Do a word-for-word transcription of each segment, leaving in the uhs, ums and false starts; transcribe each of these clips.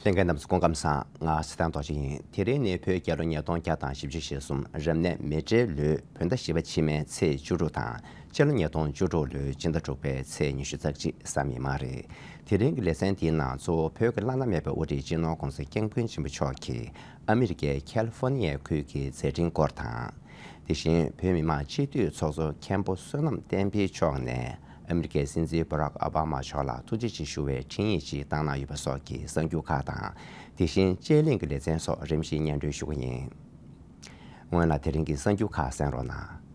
གསན་མཁན་རྣམས་སྐུ་ཁམས་བཟང་། ང་སི་ཐན་རྡོ་རྗེ་ཡིན། དེ་རིང་ནི་བོད་རྒྱལ་ལོ་ཉིས་སྟོང་བརྒྱ་དང་བཞི་བཅུ་ཞེ་གསུམ། རབ་གནས་མེ་སྤྲེལ་ལོའི་བོད་ཟླ་བཞི་པ་ཕྱི་མའི་ཚེས་བཅུ་དྲུག་དང་། ཕྱི་ལོ་ཉིས་སྟོང་བཅུ་དྲུག་ལོའི་སྤྱི་ཟླ་དྲུག་པའི་ཚེས་ཉི་ཤུ་རྩ་གཅིག་གཟའ་མིག་དམར་རེད། དེ་རིང་གི་ལེ་ཚན་འདིའི་ནང་གཙོ་བོ་བོད་ཀྱི་བླ་ན་མེད་པའི་དབུ་ཁྲིད་སྤྱི་ནོར་༧གོང་ས་༧སྐྱབས་མགོན་ཆེན་པོ་མཆོག་གིས་ཨ་མི་རི་ཀའི་ཁ་ལི་ཧྥོ་ནི་ཡའི་ཁུལ་གྱི་མཛད་འཕྲིན་སྐོར་དང་། དེ་བཞིན་བོད་མི་མང་སྤྱི་འཐུས་ཚོགས་གཙོ་མཁན་པོ་བསོད་ནམས་བསྟན་འཕེལ་མཆོག་ནས་ཨ་མི་རི་ཀའི་སྲིད་འཛིན་བྷ་རག་ཨོ་བྷ་མ་མཆོག་ལ་ཐུགས་རྗེ་ཆེ་ཞུ་བའི་འཕྲིན་ཡིག་ཅིག་བཏང་གནང་ཡོད་པ་སོགས་ཀྱི་གསར་འགྱུར་ཁག་དང་། དེ་བཞིན་དཔྱད་གླེང་གི་ལེ་ཚན་སོགས་རིམ་བཞིན་སྙན་སྒྲོན་ཞུ་གི་ཡིན། སྔོན་ལ་དེ་རིང་གི་གསར་འགྱུར་ཁག་གསན་རོགས་གནང་།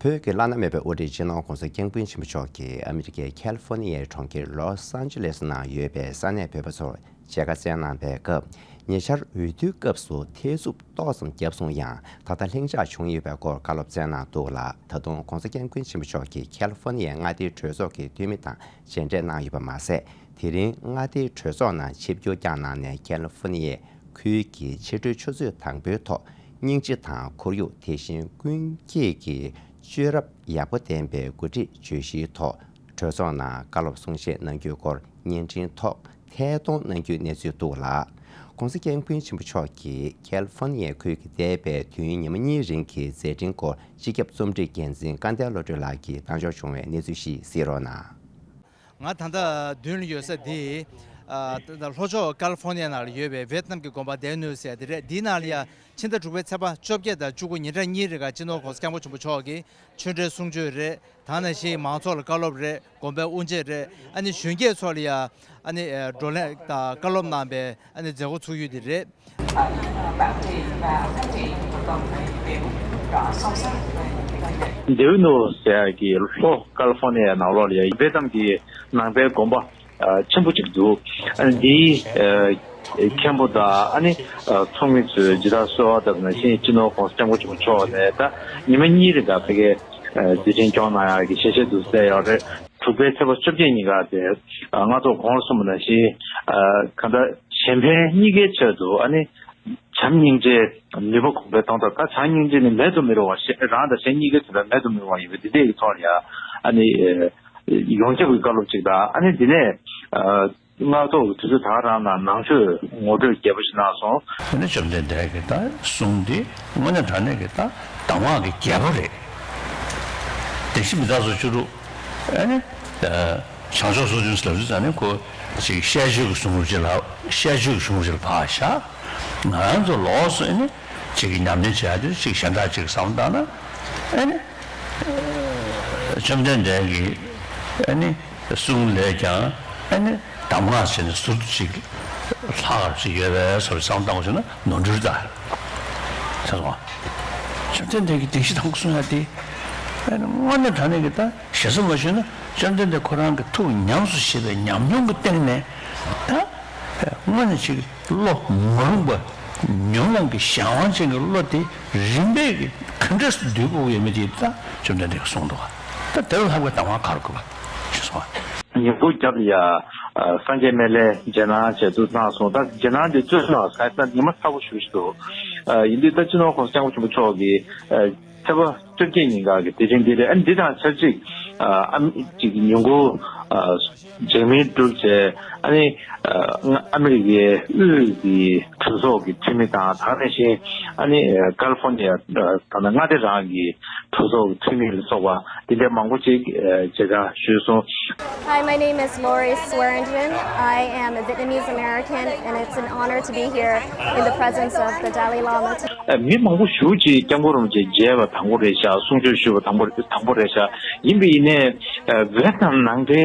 བོད་ཀྱི་བླ་ན་མེད་པའི་དབུ་ཁྲིད་སྤྱི་ནོར་༧གོང་ས་༧སྐྱབས་མགོན་ཆེན་པོ་མཆོག་གིས་ཨ་མི་རི་ཀའི་ཁ་ལི་ཧྥོ་ནི་ཡའི་གྲོང་ཁྱེར་ལོས་ཨན་ཇི་ལེས་ནང་ཡོད་པའི་ས་གནས་བོད་པ་ཚོར་མཇལ་ཁ་བསྩལ་གནང་པའི་སྐབས། ཉེ་ཆར་འོས་བསྡུའི་སྐབས་སུ་ཐེ་ཚུབ་ཏོག་ཙམ་བརྒྱབ་སོང་ཡང་། ད་ལྟ་ལྷིང་འཇགས་བྱུང་ཡོད་པའི་སྐོར་བཀའ་སློབ་སྩལ་གནང་འདུག་ལ། ད་དུང་༧གོང་ས་༧སྐྱབས་མགོན་ཆེན་པོ་མཆོག་གིས་ཁ་ལི་ཧྥོ་ནི་ཡའི་མངའ་སྡེའི་གྲོས་ཚོགས་ཀྱི་འཐུས་མི་དང་མཇལ་འཕྲད་གནང་ཡོད་པ་མ་ཟད། དེ་རིང་མངའ་སྡེའི་གྲོས་ཚོགས་ནང་ཆིབས་བསྒྱུར་བསྐྱངས་གནང་ནས། ཁ་ལི་ཧྥོ་ནི་ཡའི་ཁུལ་གྱི་ཕྱི་དྲོའི་ཆུ་ཚོད་དང་པོའི་ཐོག་སྙིང་རྗེ་དང་ཁོར་ཡུག། དེ་བཞིན་ཀུན་སྐྱིད་ཀྱི་སྤྱོད་རབས་ཡག་པོ་ལྡན་པའི་འགོ་ཁྲིད་བརྗོད་གཞིའི་ཐོག་གྲོས་ཚོགས་ནང་བཀའ་སློབ་གསུང་བཤད་གནང་རྒྱུའི་སྐོར་བརྙན་འཕྲིན་ཐོག་ཐད་གཏོང་གནང་རྒྱུའི་གནས་ཚུལ་འདུག་ལ། ༧གོང་ས་༧སྐྱབས་མགོན་ཆེན་པོ་མཆོག་གིས་ཁ་ལི་ཧྥོ་ནི་ཡའི་ཁུལ་གྱི་འདས་པའི་དུས་ཡུན་ཉི་མ་གཉིས་རིང་གི་མཛད་འཕྲིན་སྐོར། སྤྱི་ཁྱབ་རྩོམ་སྒྲིག་འགན་འཛིན་སྐལ་ལྡན་བློ་གྲོས་ལགས་ཀྱིས་བཏང་འབྱོར་བྱུང་བའི་གནས་ཚུལ་ཞིག་གཟིགས་རོགས་གནང་། ང་ད་ལྟ་མདུན་ལ་ཡོད་ས་འདི། ཨ། ད་ལྷོ་ཕྱོགས་ཀ་ལི་ཧྥོ་ནི་ཡ་ནང་ལ་ཡོད་པའི་ཝེད་ནམ་གྱི་དགོན་པ་དེ་ནོ་ཟེར་ཡ་དེ་རེད། འདིའི་ནང་ལ་ཡ་ཕྱི་ཟླ་དྲུག་པའི་ཚེས་པ་བཅོ་བརྒྱད་དང་བཅུ་དགུ་ཉིན་གྲངས་གཉིས་རིང་ག་སྤྱི་ནོར་༧གོང་ས་༧སྐྱབས་མགོན་ཆེན་པོ་མཆོག་གིས་ཆོས་འབྲེལ་གསུང་ཆོས་རེད། ད་ནང་བཞིན་མང་ཚོགས་ལ་བཀའ་སློབ་རེད། དགོན་པའི་དབུ་འབྱེད་རེད། ཨ་ནི་གཞོན་སྐྱེས་ཚོ་ལ་ཡ་ཨ་ནི་བགྲོ་གླེང་དང་བཀའ་སློབ་གནང་པའི་ཨ་ནི་མཛད་སྒོ་ཚུགས་ཡུལ་དེ་རེད། འདེའུ་ནོ་ཟེར་ཡག་གི་ལྷོ་ཀ་ལི་ཧྥོ་ནི་ཡའི་ནང་ལོགས་ལ་ཡ་ཝེད་ནམ་གྱི་ནང་པའི་དགོན་པ་ཆེན་པོ་གཅིག་འདུག་འདིའི་མཁན་པོ་དང་ཨ་ནི་ཚོགས་མི་ཚོས་ཇི་ལྟར་གསོལ་བ་བཏབ་ནང་བཞིན་སྤྱི་ནོར་༧གོང་ས་༧སྐྱབས་མགོན་ཆེན་པོ་མཆོག་ནས་ད་ཉི་མ་གཉིས་རིང་ག་ཕ་གིར་མཛད་འཕྲིན་སྐྱོང་གནང་ཡག་གི་ཞལ་བཞེས་འདུག་ཟེར་ཡོད་རེད། དྲུག་པའི་ཚེས་པ་བཅོ་བརྒྱད་ཉིན་ཀ་དེ་སྔ་ཐོག་གོང་ལ་གསུངས་པ་ནང་བཞིན་གང་ལྟར་གཞན་ཕན་གཉིས་ཀའི་ཆེད་དུ་ཨ་ནི་བྱམས་སྙིང་རྗེ་ནུས་པ་གོང་འཕེལ་གཏོང་ཐབས། ད་བྱམས་སྙིང་རྗེ་ནི་མེད་དུ་མི་རུང་བ། གཞན་རང་དང་གཞན་གཉིས་ཀའི་དོན་དག་མེད་དུ་མི་རུང་བ་ཡིན་པས། འདི་འདྲའི་ཐོག་ལ་ཡ་ཨ་ནི་ཡོངས་ཁྱབ་ཀྱི་བཀའ་སློབ་ཅིག་དང་། ཨ་ནི་འདི་ནས་སྔ་ཐོག་གི་དུས་ཚོད་ད་ག་རང་ནང་ནང་ཆོས་ངོ་སྤྲོད་རྒྱས་པོ་ཞིག་གནང་སོང་། དེ་ནས་བཅོམ་ལྡན་འདས་ཀྱི་ད་གསུང་འདི་དངོས་གནས་དྲང་གནས་ཀྱི་ད་གདམས་ངག་གི་རྒྱལ་པོ་རེད། བདེན་བཞི་མི་རྟག་སོགས་བཅུ་དྲུག་ཨ་ནི་བྱང་ཕྱོགས་སོ་བདུན་ཟེར་ལབ་དུས་ཙང་ནས་ཁོ་ཅིག་ཤེས་བརྗོད་ཀྱི་གཞུང་ལུགས་ཅིག་ལ། ཤེས་བརྗོད་ཀྱི་གཞུང་ལུགས་ཅིག་ལ་བག་བཞག་ང་རང་ཚོ་ལོགས་སུ་ཨ་ནི་ཅིག་གི་ཉམས་ལེན་བྱེད་ཡ་དེ་ཅིག་གཞན་དག་ཅིག་བསམ་བློ་བཏང་ན་ཨ་ནི། བཅོམ་ལྡན་འདས་ཀྱི་ཨ་ནི་གསུང་ལས་ཀྱང་ཨ་ནི་གདམས་ངག་བྱས་ནས་ཟུར་དུ་ཅིག་ལྷག་ཅིག་ཡོད་པའི་བཟོ་འདྲ་བསམ་བློ་བཏང་བ་བྱས་ན་ནོར་འཁྲུལ་ད་ཆགས་སོང་། བཅོམ་ལྡན་འདས་ཀྱིས་བདེན་བཞི་དང་པོ་གསུང་ཡ་དེ་ཨ་ནི་དངོས་གནས་དྲང་གནས་ཀྱི་ད་ཞེ་ས་མ་ཞུས་ན་བཅོམ་ལྡན་འདས་ཁོ་རང་གི་ཐུགས་ཉམས་སུ་བཞེས་པའི་ཉམས་མྱོང་གི་སྟེང་ནས་ད་དངོས་གནས་ཅིག་བློ་མ་རུངས་པ། ཉོན་མོངས་ཀྱི་གཞན་དབང་ཅན་གྱི་བློ་དེ་རིམ་པས་ཀྱི་ག་འདྲས་སུ་འདུལ་དགོས་ཀྱི་ཡོད་མེད་དེ་ད་བཅོམ་ལྡན་འདས་ཀྱིས་གསུངས་འདུག་ད་དེ་ལ་ལྷག་པའི་གདམས་ངག་ག་རེ་དགོས་པ་ཞུས་སོང་། ཉིན་གུང་རྒྱབ་ལ་ཡ་སངས་རྒྱས་སྨན་བླའི་རྗེས་གནང་བྱས་འདུག་གནང་སོང་། ད་རྗེས་གནང་དེ་གཙོ་ཆེ་བ་ག་ས་ཉི་མ་ཚ་པོ་ཞེ་པོ་ཞིག་འདུག་ཡིན་དུས་ད་སྤྱི་ནོར་༧གོང་ས་༧སྐྱབས་མགོན་ཆེན་པོ་མཆོག་གིས་ཚེས་པ་བཅོ་བརྒྱད་ཉིན་ཀ་གི་དེ་རིང་འདི་རེད། ཨ་ནི་འདི་དང་ཆབས་ཅིག་ཨ་ཅིག་ཉིན་གུང་ཨ་མཇལ་མོལ་གྲུབ་རྗེས་ཨ་ནི་ཨ་ཨ་མི་རི་ཀའི་དབུས་ཀྱི་གྲོས་ཚོགས་ཀྱི་འཐུས་མི་དང་། ད་ག་ནང་བཞིན་ཨ་ནི་ཀ་ལི་ཧྥོ་ནི་ཡ་ད་ལྟ་མངའ་སྡེ་རང་གི་གྲོས་ཚོགས་ཀྱི་འཐུས་མི་ལ་སོགས་པ་འདི་འདྲའི་མང་པོ་ཅིག་མཇལ་ཁ་ཞུས་སོང་། Hi, my name is Lori Swearingen. I am a Vietnamese American, and it's an honor to be here in the presence of the Dalai Lama today. མི་མང་པོ་ཞེ་པོ་ཅིག་སྐྱབས་མགོན་རིན་པོ་ཆེ་མཇལ་བ་དང་པོ་རེད་ཤག་གསུང་ཆོས་ཞུས་པ་དང་པོ་རེད། དང་པོ་རེད་ཤག་ཡིན་པ་ཡིན་ནའི་ཝེད་ནམ་ནང་པའི་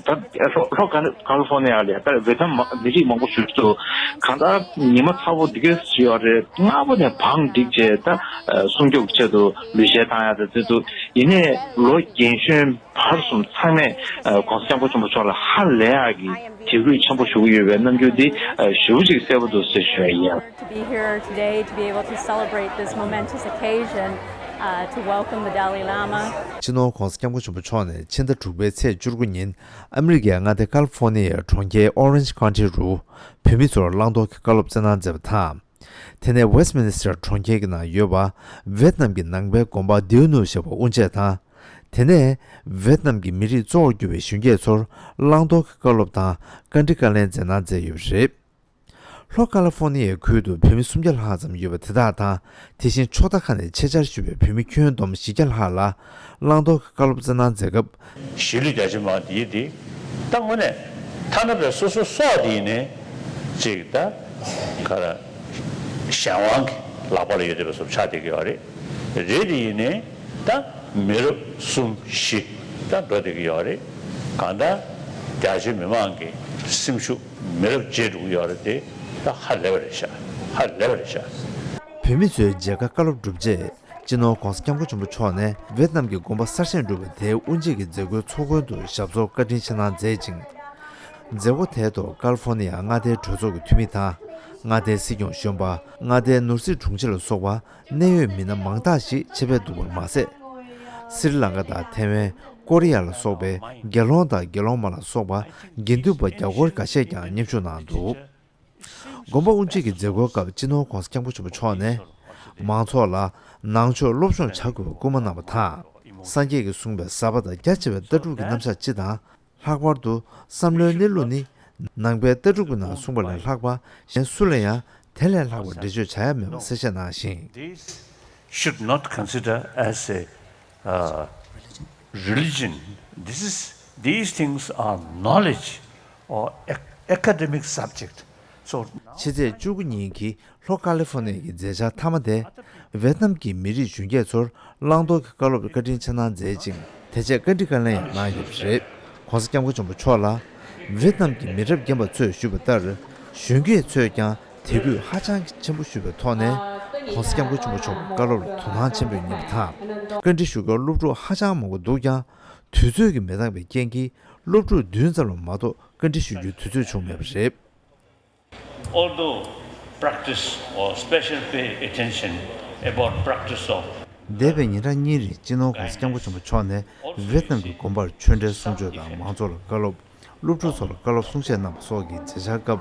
ད་ལྷོ་ལྷོ་ཀ་ལི་ཧྥོ་ནི་ཡ་ལ་ད་ཝེད་ནམ་མི་རིགས་མང་པོ་ཞེ་པོ་ཅིག་འདུག་གང་ལྟར་ཉི་མ་ཚ་པོ་འདི་གས་ཞིག་ཡོད་རེད། སྔ་པོ་ནས་བང་བསྒྲིགས་བྱས་ད་སྲུང་སྐྱོབ་ཆེད་དུ་ལུས་ཤེད་བཏང་ཡ་ད་དེ་འདུག་ཡིན་ནའི་ལོ་རྒན་གཞོན་བར་གསུམ་ཚང་མས་༧གོང་ས་༧སྐྱབས་མགོན་ཆེན་པོ་མཆོག་ལ་ཧ་ལས་ཡག་གི་དད་གུས་ཆེན་པོ་ཞུ་གི་ཡོད་པའི་རྣམ་འགྱུར་འདི་ཞེ་པོ་ཅིག་གསལ་པོ་འདུག་ཟེར་ཞུ་ཡ་ཡིན། To be here today to be able to celebrate this momentous occasion, uh, to welcome the Dalai Lama. སྤྱི་ནོར་༧གོང་ས་༧སྐྱབས་མགོན་ཆེན་པོ་མཆོག་ནས་ཕྱི་ཟླ་དྲུག་པའི་ཚེས་བཅུ་དགུ་ཉིན་ཨ་མི་རི་ཀའི་མངའ་སྡེ་ཀ་ལི་ཧྥོ་ནི་ཡའི་གྲོང་ཁྱེར་ཨོ་རེན་ཇི་ཁའུན་ཊི་རུ་བོད་མི་ཚོར་བླང་དོར་གྱི་བཀའ་སློབ་སྩལ་གནང་མཛད་པ་དང་། དེ་ནས་ཝེ་སི་མིན་སི་ཊར་གྲོང་ཁྱེར་གྱི་ནང་ཡོད་པ་ཝེད་ནམ་གྱི་ནང་པའི་དགོན་པ་དེའུ་ནུ་ཞེས་པ་དབུ་འབྱེད་དང་། དེ་ནས་ཝེད་ནམ་གྱི་མི་རིགས་གཙོ་བོར་གྱུར་པའི་གཞོན་སྐྱེས་ཚོར་བླང་དོར་གྱི་བཀའ་སློབ་དང་བཀའ་འདྲི་བཀའ་ལན་མཛད་གནང་མཛད་ཡོད་པ་རེད། ལྷོ་ཀ་ལི་ཧྥོ་ནི་ཡའི་ཁུལ་དུ་བོད་མི་སུམ་བརྒྱ་ལྷག་ཙམ་ཡོད་པ་དེ་དག་དང་། དེ་བཞིན་ཕྱོགས་མཐའ་ཁག་ནས་ཆེད་བཅར་ཞུས་པའི་བོད་མི་ཁྱོན་བསྡོམས་བཞི་བརྒྱ་ལྷག་ལ་བླང་དོར་གྱི་བཀའ་སློབ་སྩལ་གནང་མཛད་སྐབས། གཞིས་ལུས་རྒྱ་ཆེ་མ་དེའི་དེ་ད་དངོས་གནས་ཐ་ན་པའི་སོ་སོ་སྲོག་དེ་ཡིན་ནའི་ཅིག་ད་ག་ར་གཞན་དབང་གི་ལག་པ་ལ་ཡོད་བསྡད་པ་བཟོ་ཆགས་བསྡད་ཀྱི་ཡོད་རེད། རེད་དེ་ཡིན་ནའི་ད་མི་རབས་གསུམ་བཞི་ད་འགྲོ་བསྡད་ཀྱི་ཡོད་རེད། གང་ལྟར་རྒྱ་ཆེ་མི་མང་གི་སེམས་ཤུགས་མི་རབས་བརྗེད་འགྲོ་གི་ཡོད་རེད་དེ་ད་ཧ་ལས་པ་རེད་ཤག་ཧ་ལས་པ་རེད་ཤག་བོད་མི་ཚོའི་མཇལ་ཁ་བཀའ་སློབ་གྲུབ་རྗེས། སྤྱི་ནོར་༧གོང་ས་༧སྐྱབས་མགོན་ཆེན་པོ་མཆོག་ནས་ཝེད་ནམ་གྱི་དགོན་པ་གསར་བཞེངས་གྲུབ་པ་དེའི་དབུ་འབྱེད་ཀྱི་མཛད་སྒོའི་ཚོགས་མགོན་དུ་ཞབས་ཏོག་བཀའ་དྲིན་ཆེ་གནང་མཛད་ཅིང་། མཛད་སྒོ་དེའི་ཐོག་ཀ་ལི་ཧྥོ་ནི་ཡ་མངའ་སྡེའི་གྲོས་ཚོགས་ཀྱི་འཐུས་མི་དང་། མངའ་སྡེའི་སྲིད་སྐྱོང་གཞོན་པ། མངའ་སྡེའི་ནོར་སྲིད་དྲུང་ཆེ་ལ་སོགས་པ་གནད་ཡོད་མི་སྣ་མང་དག་ཞིག་ཆེད་ཕེབས་འདུག་པར་མ་ཟད། སི་རི་ལང་ཀ་དང་ཐེ་ཝན། ཀོ་རི་ཡ་ལ་སོགས་པའི་དགེ་སློང་དང་དགེ་སློང་མ་ལ་སོགས་པ་དགེ་འདུན་པ་རྒྱ་སྒོར་འགའ་ཤས་ཀྱང་མཉམ་ཞུགས་གནང་འདུག་དགོན་པ་དབུ་འབྱེད་ཀྱི་མཛད་སྒོའི་སྐབས་སྤྱི་ནོར་༧གོང་ས་༧སྐྱབས་མགོན་ཆེན་པོ་མཆོག་ནས། མང་ཚོགས་ལ་ནང་ཆོས་སློབ་སྦྱོང་བྱ་དགོས་པའི་སྐུལ་མ་གནང་བ་དང་། སངས་རྒྱས་ཀྱིས་གསུངས་པའི་ཟབ་པ་དང་རྒྱ་ཆེ་བའི་ལྟ་གྲུབ་ཀྱི་རྣམ་གཞག་སྤྱི་དང་། ལྷག་པར་དུ་བསམ་བློའི་གནས་ལུགས་ནི། ནང་པའི་ལྟ་གྲུབ་ཀྱི་ནང་གསུངས་པ་ལས་ལྷག་པ་གཞན་སུ་ལ་ཡང་དེ་ལས་ལྷག་པ་འགྲེལ་བརྗོད་བྱ་ཡ་མེད་པ་གསལ་བཤད་གནང་ཞིང་། These should not consider as a uh, religion. This is, these things are knowledge or ac- academic subject. So ཕྱི་ཚེས་བཅུ་དགུ་ཉིན་གྱི་ལྷོ་ཀ་ལི་ཧྥོ་ནི་ཡའི་མཛད་འཆར་མཐའ་མ་དེ། ཝེད་ནམ་གྱི་མི་རིགས་གཞོན་སྐྱེས་ཚོར་བླང་དོར་གྱི་བཀའ་སློབ་བཀའ་དྲིན་ཆེ་གནང་མཛད་ཅིང་། དེ་རྗེས་བཀའ་འདྲི་བཀའ་ལན་ཡང་གནང་ཡོད་པ་རེད། ༧གོང་ས་༧སྐྱབས་མགོན་ཆེན་པོ་མཆོག་ལ་ཝེད་ནམ་གྱི་མི་རབས་རྒན་པ་ཚོས་ཞུས་པ་ལྟར། གཞོན་སྐྱེས་ཚོས་ཀྱང་དད་གུས་ཧ་ཅང་གི་ཆེན་པོ་ཞུས་པའི་ཐོག་ནས། ༧གོང་ས་༧སྐྱབས་མགོན་ཆེན་པོ་མཆོག་གི་བཀའ་སློབ་ལ་དོ་སྣང་ཆེན་པོས་གནང་བ་དང་། བཀའ་འདྲི་ཞུ་མཁན་སློབ་ཕྲུག་ཧ་ཅང་མང་པོ་འདུག་ཀྱང་། དུས་ཚོད་ཀྱིས་མི་འདང་བའི་རྐྱེན་གྱིས། སློབ་ཕྲུག་བདུན་ཙམ་ལ་མ་གཏོགས་བཀའ་འདྲི་ཞུ་རྒྱུའི་དུས་ཚོད་བྱུང་མེད་པ་རེད། Although practice or special pay attention about practice of འདས་པའི་ཉིན་གྲངས་གཉིས་རིང་སྤྱི་ནོར་༧གོང་ས་༧སྐྱབས་མགོན་ཆེན་པོ་མཆོག་ནས་ཝེད་ནམ་གྱི་དགོན་པར་ཆོས་འབྲེལ་གསུང་ཆོས་དང་མང་ཚོགས་ལ་བཀའ་སློབ། སློབ་ཕྲུག་ཚོ་ལ་བཀའ་སློབ་གསུང་བཤད་གནང་བ་སོགས་ཀྱི་མཛད་འཆར་སྐབས།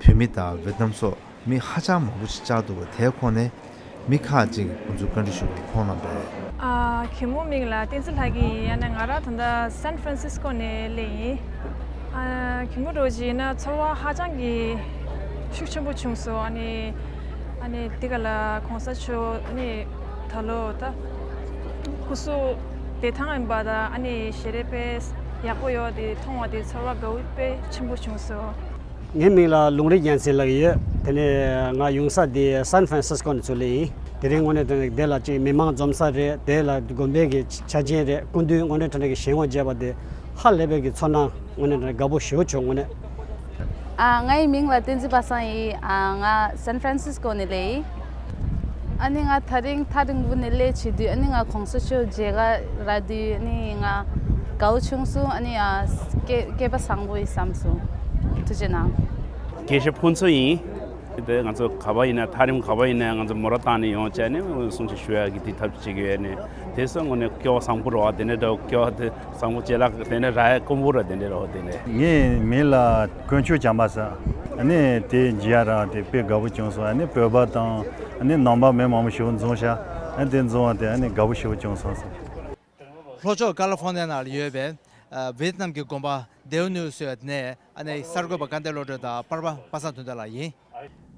བོད་མི་དང་ཝེད་ནམ་སོགས་མི་ཧ་ཅང་མང་པོ་ཞིག་བཅར་འདུག་པ་དེའི་ཁོངས་ནས། མི་ཁག་ཅིག་གིས་ཁོང་ཚོའི་བཀའ་འདྲི་ཞུ་བར་ཁོང་རྣམ་པས། ཨ། གད་མོ་མིང་ལ་བསྟན་འཛིན་ལྷ་སྐྱིད་ཡིན། ཡང་ན་ང་རང་ད་ལྟ་སན་ཧྥ་རན་སིས་ཀོ་ནས་སླེབས་ཡིན། ཨ། གད་མོ་འདྲ་བོ་ཅིག་ཡིན་ན་ཚོར་བ་ཧ་ཅང་གི་ཤུགས་ཆེན་པོ་བྱུང་སོང་། ཨ་ནི། ཨ་ནི་འདི་ག་ལ་གོང་ས་མཆོག་ནི་ད་ལོ་ད་སྐུ་གཟུགས་བདེ་ཐང་ཡིན་པ་དང་། ཨ་ནི་ཞལ་རས་དཔེ་ཡག་པོ་ཡོད་དེ་མཐོང་བ་དེ་ཚོར་བ་དགའ་བོ་དཔེ་ཆེན་པོ་བྱུང་སོང་། ངའི་མིང་ལ་ལུང་རིགས་རྒྱལ་མཚན་ལབ་ཀྱི་ཡོད། དེ་ནས་ང་ཡོང་ས་དེ་སན་ཧྥ་རན་སིས་ཀོ་ནས་ཚུར་སླེབས་ཡིན། དེ་རིང་དངོས་གནས་དྲང་གནས་དེ་ལ་ཅིག་མི་མང་འཛོམས་ས་རེད། དེ་ལ་དགོན་པའི་གི་ཆ་རྐྱེན་རེད། སྐུ་མདུན་དངོས་གནས་དྲང་གནས་ཀྱི་ཞལ་ངོ་མཇལ་བ་དེ་ཧ་ལས་པའི་གི་ཚོར་སྣང་། དངོས་གནས་དྲང་གནས་དགའ་པོ་ཞེ་པོ་བྱུང་། དངོས་གནས། ཨ། ངའི་མིང་ལ་བསྟན་འཛིན་པ་སངས་ཡིན། ཨ། ང་སན་ཧྥ་རན་སིས་ཀོ་ནས་སླེབས་ཡིན། ཨ་ནི་ང་ད་རིང་ཐག་རིང་པོ་ནས་སླེབས་བྱེད་དུས། ཨ་ནི་ང་གོང་ས་མཆོག་མཇལ་ཁ་རག་དུས། ཨ་ནི་ང་དགའ་བོ་བྱུང་སོང་། ཨ་ནི་ཨ་སྐལ་སྐལ་པ་བཟང་པོ་ཡིན་བསམ་སོང་། ཐུགས་རྗེ་གནང་། དགེ་བཤེས་ཕུན་ཚོགས་ཡིན། དེ་ང་ཚོ་ག་པར་ཡིན་ན། ཐག་རིང་ག་པར་ཡིན་ན་ང་ཚོ་མོ་ཊ་བཏང་ནས་ཡོང་བྱས་ནས་གསུང་ཆོས་ཞུ་ཡག་གི་དེ་ཐབས་ཅིག་ཡོད་ནས། དེ་སོང་ངོ་ནས་སྐལ་བ་བཟང་པོ་རེད་བ། དེ་འདྲ་འདྲ་བོ་སྐལ་བ་དེ་བཟང་པོ་ཅིག་ལ། དེ་འདྲ་རག་ཡག་དཀོན་པོ་རེད། དེ་འདྲ་རེད་བ། དེ་འདྲ། ངའི་མིང་ལ་དཀོན་མཆོག་བྱམས་པ་ཟེར། ཨ་ནི་དེ་མཇལ་ཡག་རག་དེ་དཔེ་དགའ་པོ་བྱུང་སོང་། ཨ་ནི་བོད་པ་དང་ཨ་ནི་ནང་པ་མི་མང་པོ་ཞིག་འཛོམས་ཤག་ཨ་ནི་དེ་འཛོམས་པ་དེ་ཨ་ནི་དགའ་པོ་ཞེ་པོ་བྱུང་སོང་ཟེར། ལྷོ་ཕྱོགས་ཀ་ལི་ཧྥོ་ནི་ཡ་ནང་ལ་ཡོད་པའི་ཨ་ཝེད་ནམ་གྱི་དགོན་པ་དེའུ་ནེའུ་ཟེར་བ་དེ་ནས། ཨ་ནི་གསར་འགོད་པ་སྐལ་ལྡན་བློ་གྲོས་དང་པར་པ་པ་སངས་དོན་ལྡན་ལགས་ཡིན།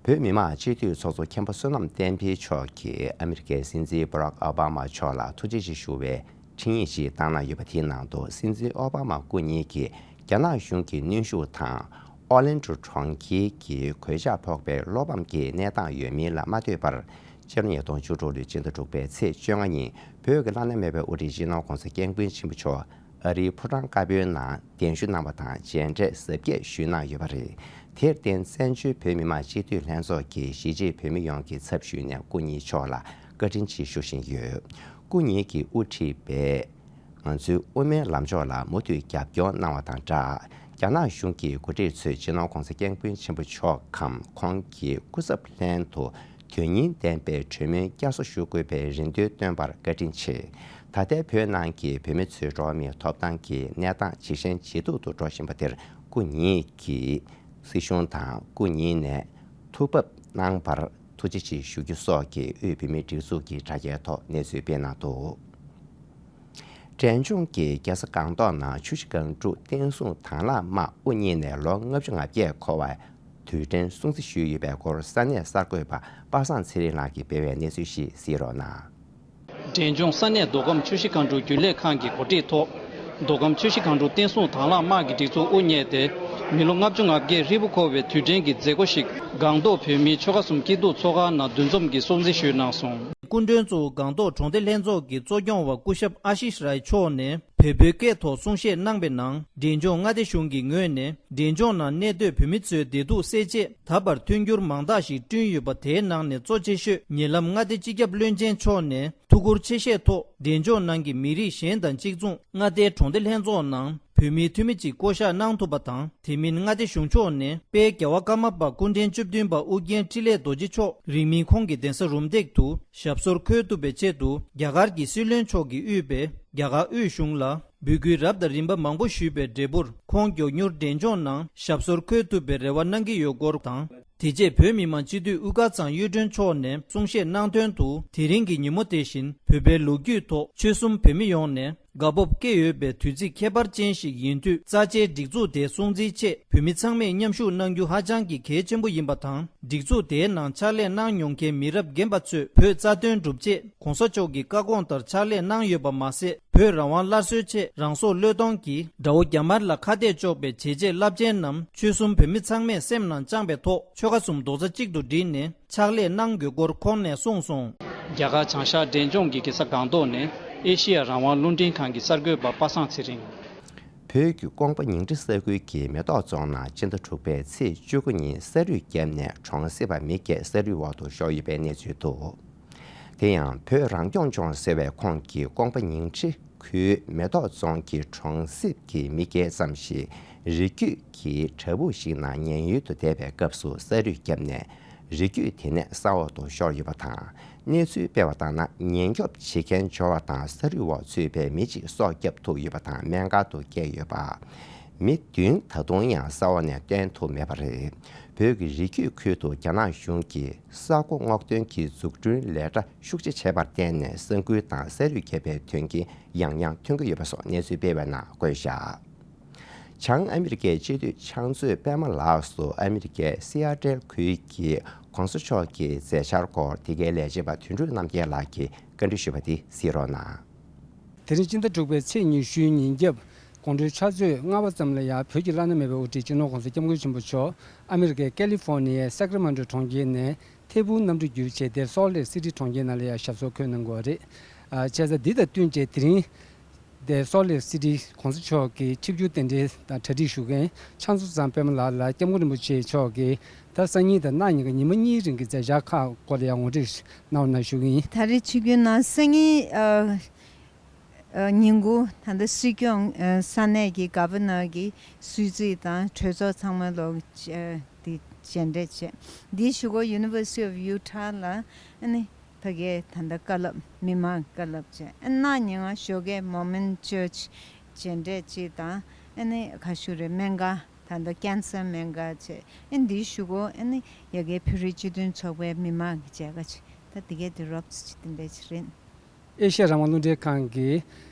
བོད་མི་མང་སྤྱི་འཐུས་ཚོགས་གཙོ་མཁན་པོ་བསོད་ནམས་བསྟན་འཕེལ་མཆོག་གིས་ཨ་མི་རི་ཀའི་སྲིད་འཛིན་བྷ་རག་ཨོ་བྷ་མ་མཆོག་ལ་ཐུགས་རྗེ་ཆེ་ཞུ་བའི་འཕྲིན་ཡིག་ཅིག་བཏང་གནང་ཡོད་པ། དེའི་ནང་དུ་སྲིད་འཛིན་ཨོ་བྷ་མ་སྐུ་ཉིད་ཀྱིས་རྒྱ་ནག་གཞུང་གི་གནོན་ཤུགས་དང་། ཨོ་ལན་ཌོ་གྲོང་ཁྱེར་གྱི་གོད་ཆག་ཕོག་པའི་བློ་ཕམ་གྱི་གནས་སྟངས་ཡོད་མིན་ལ་མ་ལྟོས་པར། སྤྱི་ལོ་ཉིས་སྟོང་བཅུ་དྲུག་ལོའི་སྤྱི་ཟླ་དྲུག་པའི་ཚེས་བཅོ་ལྔ་ཉིན་བོད་ཀྱི་བླ་ན་མེད་པའི་དབུ་ཁྲིད་སྤྱི་ནོར་གོང་ས་སྐྱབས་མགོན་ཆེན་པོ་མཆོག་ཨ་རིའི་ཕོ་བྲང་དཀར་པོའི་ནང་གདན་ཞུ་གནང་བ་དང་། མཇལ་འཕྲད་གཟབ་རྒྱས་ཞུས་གནང་ཡོད་པ་རེད། དེར་བརྟེན། བཙན་བྱོལ་བོད་མི་མང་སྤྱི་འཐུས་ལྷན་ཚོགས་ཀྱི་གཞིས་བྱེས་བོད་མི་ཡོངས་ཀྱི་ཚབ་ཞུས་ནས་སྐུ་ཉིད་མཆོག་ལ་བཀའ་དྲིན་ཆེ་ཞུ་བཞིན་ཡོད། སྐུ་ཉིད་ཀྱིས་དབུ་ཁྲིད་པའི་ང་ཚོའི་དབུ་མའི་ལམ་ཕྱོགས་ལ་མུ་མཐུད་རྒྱབ་སྐྱོར་གནང་བ་དང་སྦྲགས། རྒྱ་ནག་གཞུང་གི་འགོ་ཁྲིད་ཚོས་སྤྱི་ནོར་གོང་ས་སྐྱབས་མགོན་ཆེན་པོ་མཆོག་གམ་ཁོང་གི་སྐུ་ཚབ་ལྷན་དུ་དོན་སྙིང་ལྡན་པའི་གྲོས་མོལ་བསྐྱར་གསོ་ཞུ་དགོས་པའི་རེ་འདུན་བཏོན་པར་བཀའ་དྲིན་ཆེ། ད་ལྟའི་བོད་ནང་གི་བོད་མི་ཚོའི་འགྲོ་བ་མིའི་ཐོབ་ཐང་གི་གནས་སྟངས་ཇེ་ཞན་ཇེ་སྡུག་ཏུ་འགྲོ་བཞིན་པ་དེར། སྐུ་ཉིད་ཀྱིས་སྲིད་གཞུང་དང་སྐུ་ཉིད་ནས་ཐུགས་ཕམ་གནང་བར་ཐུགས་རྗེ་ཆེ་ཞུ་རྒྱུ་སོགས་ཀྱིས་དབུས་བོད་མིའི་སྒྲིག་འཛུགས་ཀྱི་དྲ་རྒྱའི་ཐོག་གནས་ཚུལ་སྤེལ་གནང་འདུག་འབྲས་ལྗོངས་ཀྱི་རྒྱལ་ས་སྒང་ཏོག་ནང་ཆུ་བཞི་སྒང་དྲུག་བསྟན་སྲུང་དྭང་བླངས་དམག་དབུ་བརྙེས་ནས་ལོ་ལྔ་བཅུ་ང་བརྒྱད་འཁོར་བའི་ དུས་དྲན་སྲུང་བརྩི་ཞུས་ཡོད་པའི་སྐོར་ས་གནས་གསར་འགོད་པ་པ་སངས་ཚེ་རིང་ལགས་ཀྱིས་སྤེལ་བའི་གནས་ཚུལ་ཞིག་གཟིགས་རོགས་གནང་། འབྲས་ལྗོངས་ས་གནས་མདོ་ཁམས་ཆུ་བཞི་སྒང་དྲུག་རྒྱུན་ལས་ཁང་གི་གོ་སྒྲིག་ཐོག་མདོ་ཁམས་ཆུ་བཞི་སྒང་དྲུག་བསྟན་སྲུང་དྭང་བླངས་དམག་གི་སྒྲིག་འཛུགས་དབུ་བརྙེས་ཏེ། མི་ལོ་ལྔ་བཅུ་ང་བརྒྱད་ཧྲིལ་པོ་འཁོར་བའི་དུས་དྲན་གྱི་མཛད་སྒོ་ཞིག་སྒང་ཏོག་བོད་མིའི་ཆོལ་ཁ་གསུམ་སྐྱིད་སྡུག་ཚོགས་ཁང་ནང་འདུ་འཛོམས་ཀྱིས་སྲུང་བརྩི་ཞུས་གནང་སོང་། སྐུ་མགྲོན་གཙོ་བོ་སྒང་ཏོག་གྲོང་སྡེ་ལྷན་ཚོགས་ཀྱི་གཙོ་སྐྱོང་བ་སྐུ་ཞབས་ཨ་ཤིཤ་རའི་མཆོག་ནས་བོད་པའི་སྐད་ཐོག་གསུང་བཤད་གནང་པའི་ནང་། འབྲས་ལྗོངས་མངའ་སྡེ་གཞུང་གི་ངོས་ནས་འབྲས་ལྗོངས་ནང་གནས་སྡོད་བོད་མི་ཚོའི་བདེ་སྡུག་སེལ་ཆེད་ད་བར་མཐུན་འགྱུར་མང་དག་ཞིག་བསྐྲུན་ཡོད་པ། དེའི་ནང་ནས་གཙོ་ཆེ་ཤོས་ཉེ་ལམ་མངའ་སྡེ་སྤྱི་ཁྱབ་བློན་ཆེན་མཆོག་ནས་ཐུགས་ཁུར་ཆེ་བཞེས་ཐོག་འབྲས་ལྗོངས་ནང་གི་མི་རིགས་གཞན་དང་གཅིག་མཚུངས་མངའ་སྡེའི་གྲོང་སྡེ་ལྷན་ཚོགས་ནང་བོད་མིའི་འཐུས་མི་གཅིག་བསྐོ་གཞག་གནང་ཐུབ་པ་དང་། དེ་མིན་མངའ་སྡེ་གཞུང་ཕྱོགས་ནས་དཔལ་རྒྱལ་བ་ཀརྨ་པ་སྐུ་ཕྲེང་བཅུ་བདུན་པ་ཨོ་རྒྱན་འཕྲིན་ལས་རྡོ་རྗེ་མཆོག་རིང་མིན་ཁོང་གི་གདན་ས་རུམ་བཏེག་ཏུ་ཞབས་སོར་འཁོད་ཐུབ་པའི་ཆེད་དུ་རྒྱ་གར་གྱི་སྲིད་བློན་མཆོག་གིས་དབུས་པའི་རྒྱ་གར་དབུས་གཞུང་ལ་འབོད་སྐུལ་རབ་དང་རིམ་པ་མང་པོ་ཞུས་པའི་འབྲས་བུར། ཁོང་མགྱོགས་མྱུར་འབྲས་ལྗོངས་ནང་ཞབས་སོར་འཁོད་ཐུབ་པའི་རེ་བ་གནང་གི་ཡོད་སྐོར་དང་། དེ་རྗེས་བོད་མི་མང་སྤྱི་འཐུས་དབུ་དཀར་ཚང་གཡུ་སྒྲོན་མཆོག་ནས་གསུང་བཤད་གནང་དོན་དུ། དེ་རིང་གི་ཉིན་མོ་དེ་བཞིན་བོད་པའི་ལོ་རྒྱུས་ཐོག་ཆོལ་གསུམ་བོད་མི་ཡོངས་ནས་དགའ་སྤོབས་སྐྱེ་ཡོད་པའི་དུས་ཚིགས་ཁྱད་པར་ཅན་ཞིག་ཡིན་དུས། རྩ་ཆེའི་སྒྲིག་འཛུགས་དེ་སྲུང་བརྩིའི་ཆེད་བོད་མི་ཚང་མས་མཉམ་ཞུགས་གནང་རྒྱུ་ཧ་ཅང་གི་གལ་ཆེན་པོ་ཡིན་པ་དང་། སྒྲིག་འཛུགས་དེའི་ནང་ཕྱག་ལས་གནང་མྱོང་མཁན་མི་རབས་རྒན་པ་ཚོས་བོད་རྩ་དོན་སྒྲུབ་ཆེད་༸གོང་ས་མཆོག་གི་བཀའ་དགོངས་ལྟར་ཕྱག་ལས་གནང་ཡོད་པ་མ་ཟད། བོད་རང་དབང་སླར་གསོའི་ཆེད་རང་སྲོག་བློས་གཏོང་གིས་དགྲ་བོ་རྒྱ་དམར་ལ་ཁ་གཏད་གཅོག་པའི་བྱས་རྗེས་རླབས་ཆེན་རྣམས་ཆོལ་གསུམ་བོད་མི་ཚང་མས་སེམས་ནང་བཅངས་པའི་ཐོག་ཆོལ་ཁ་གསུམ་རྡོག་རྩ་གཅིག་ཏུ་བསྒྲིལ་ནས་ཕྱག་ལས་གནང་དགོས་སྐོར་ཁོང་ནས་གསུངས་སོང་། རྒྱ་གར་བྱང་ཤར་འབྲས་ལྗོངས་ཀྱི་རྒྱལ་ས་སྒང་ཏོག་ནས་ཨེ་ཤི་ཡ་རང་དབང་རླུང་འཕྲིན་ཁང་གི་གསར་འགོད་པ་པ་སངས་ཚེ་རིང་། བོད་ཀྱི་ཀོང་པོ་ཉིང་ཁྲི་ས་ཁུལ་གྱི་མེ་ཏོག་རྫོང་ནང་སྤྱི་ཟླ་དྲུག་པའི་ཚེས་བཅུ་དགུ་ཉིན་ས་རུད་བརྒྱབ་ནས་གྲོང་གསེབ་པ་མི་བརྒྱད་ས་རུད་འོག་ཏུ་ཤོར་ཡོད་པའི་གནས་ཚུལ་འདུག་དེ་ཡང་བོད་རང་སྐྱོང་ལྗོངས་ཟེར་བའི་ཁོངས་ཀྱི་ཀོང་པོ་ཉིང་ཁྲི་ཁུལ་མེ་ཏོག་རྫོང་གི་གྲོང་གསེབ་ཀྱི་མི་བརྒྱད་ཙམ་ཞིག་རི་རྒྱུད་ཀྱི་བྲག་ཕུག་ཞིག་ནང་ཉེན་གཡོལ་དུ་བསྡད་པའི་སྐབས་སུ་ས་རུད་བརྒྱབ་ནས་རི་རྒྱུད་དེ་ནས་ས་འོག་ཏུ་ཤོར་ཡོད་པ་དང་། གནས་ཚུལ་སྤེལ་བ་ལྟར་ན། ཉེན་སྐྱོབ་བྱེད་མཁན་འབྱོར་བ་དང་ས་རུད་འོག་ཚུད་པའི་མི་གཅིག་སྲོག་བསྐྱབས་ཐུབ་ཡོད་པ་དང་། སྨན་ཁང་དུ་བསྐྱལ་ཡོད་པ། མི་བདུན་ད་དུང་ཡང་ས་འོག་ནས་བཏོན་ཐུབ་མེད་པ་རེད། བོད་ཀྱི་རི་རྒྱུད་ཁུལ་དུ་རྒྱ་ནག་གཞུང་གིས་ས་མགོ་སྔོག་འདོན་གྱི་འཛུགས་སྐྲུན་ལས་གྲྭ་ཤུགས་ཆེ་བྱས་པར་བརྟེན་ནས་ས་འགུལ་དང་ས་རུད་བརྒྱབ་པའི་དོན་རྐྱེན་ཡང་ཡང་ཐོན་གྱི་ཡོད་པ་སོགས་གནས་ཚུལ་སྤེལ་བའི་ནང་བཀོད་བཞག་བྱང་ཨ་མི་རི་ཀའི་སྤྱི་འཐུས་ཕྱག་མཛོད་པད་མ་ལགས་སུ་ཨ་མི་རི་ཀའི་སི་ཨ་ཏྲལ་ཁུལ་གྱི་གོང་ས་མཆོག་གི་མཛད་འཆར་སྐོར་འདི་གའི་ལས་བྱེད་པ་དོན་གྲུབ་རྣམ་རྒྱལ་ལགས་ཀྱིས་བཀའ་འདྲི་ཞུས་པ་དེ་གཟིགས་རོགས་གནང་། དེ་རིང་སྤྱི་ཟླ་དྲུག་པའི་ཚེས་ཉི་ཤུའི་ཉིན་རྒྱབ་དགོང་དྲོའི་ཕྱག་ཚོད་ལྔ་པ་ཙམ་ལ་ཡང་བོད་ཀྱི་བླ་ན་མེད་པའི་དབུ་ཁྲིད་སྤྱི་ནོར་༸གོང་ས་༸སྐྱབས་མགོན་ཆེན་པོ་མཆོག་ཨ་མི་རི་ཀའི་ཀ་ལི་ཧྥོར་ནི་ཡའི་སེ་ཀ་ར་མེན་ཊོ་གྲོང་ཁྱེར་ནས་ཐད་འཕུར་གནམ་གྲུ་བརྒྱུད་བྱས་ཏེ་སོལ་ལེག་སི་ཊི་གྲོང་ཁྱེར་ནང་ལ་ཡང་ཞབས་སོར་འཁོད་གནང་དགོས་པ་རེད། ཨ། བྱས་ཙང་འདི་དང་བསྟུན་བྱས་དེ་རིང་དེ་སོལ་ལེག་སི་ཊི་གོང་ས་མཆོག་གི་ཆིབས་བསྒྱུར་རྟེན་འབྲེལ་དང་གྲ་སྒྲིག་ཞུ་མཁན་ཕྱག་མཛོད་ཚང་པད་མ་ལགས་ལ་སྐྱབས་མགོན་རིན་པོ་ཆེ་མཆོག་གིས་ད་སང་ཉིན་དང་གནངས་ཉིན་གྱི་ཉི་མ་གཉིས་རིང་གི་མཛད་འཆར་ཁག་སྐོར་ལ་ཡང་ངོ་སྤྲོད་གནང་རོགས་གནང་ཞུ་གི་ཡིན། ད་རེས་ཆིབས་བསྒྱུར་གནང་སང་ཉིན་ཨ། ཨ། ཉིན་དགུང་ད་ལྟ་སྲིད་སྐྱོང་ཨ། ས་གནས་ཀྱི་གྷ་བྷ་ནར་གྱི་གསོལ་ཚིགས་དང་གྲོས་ཚོགས་ཚང་མ་ལོག་ཨ། དེ་མཇལ་འཕྲད་བྱས། འདིའི་གཞུག་གུ་University of Utah ལ་ཨ་ནི་ཕ་གིའི་ད་ལྟ་བཀའ་སློབ་མི་མང་བཀའ་སློབ་བྱས། ཨ། གནངས་ཉིན་ང་ཞོགས་ཀས་Mormon Church མཇལ་འཕྲད་ཅིག་དང་། ཨ་ནི་ག་ཞུ་རེད། སྨན་ཁང་ད་ལྟ་ཀན་སར་སྨན་ཁང་བྱས། ཨ། འདིའི་གཞུག་གུ་ཨ་ནི་ཡ་གིའི་བོད་རིགས་སྤྱི་མཐུན་ཚོགས་པའི་མི་མང་གི་མཇལ་ཁ་ཅིག་ད་འདི་གའི་དུས་རབས་ཅིག་དེ་འདྲ་ཅིག་རེད། ཨེ་ཤ་ཡ་རང་དབང་རླུང་འཕྲིན་ཁང་གི་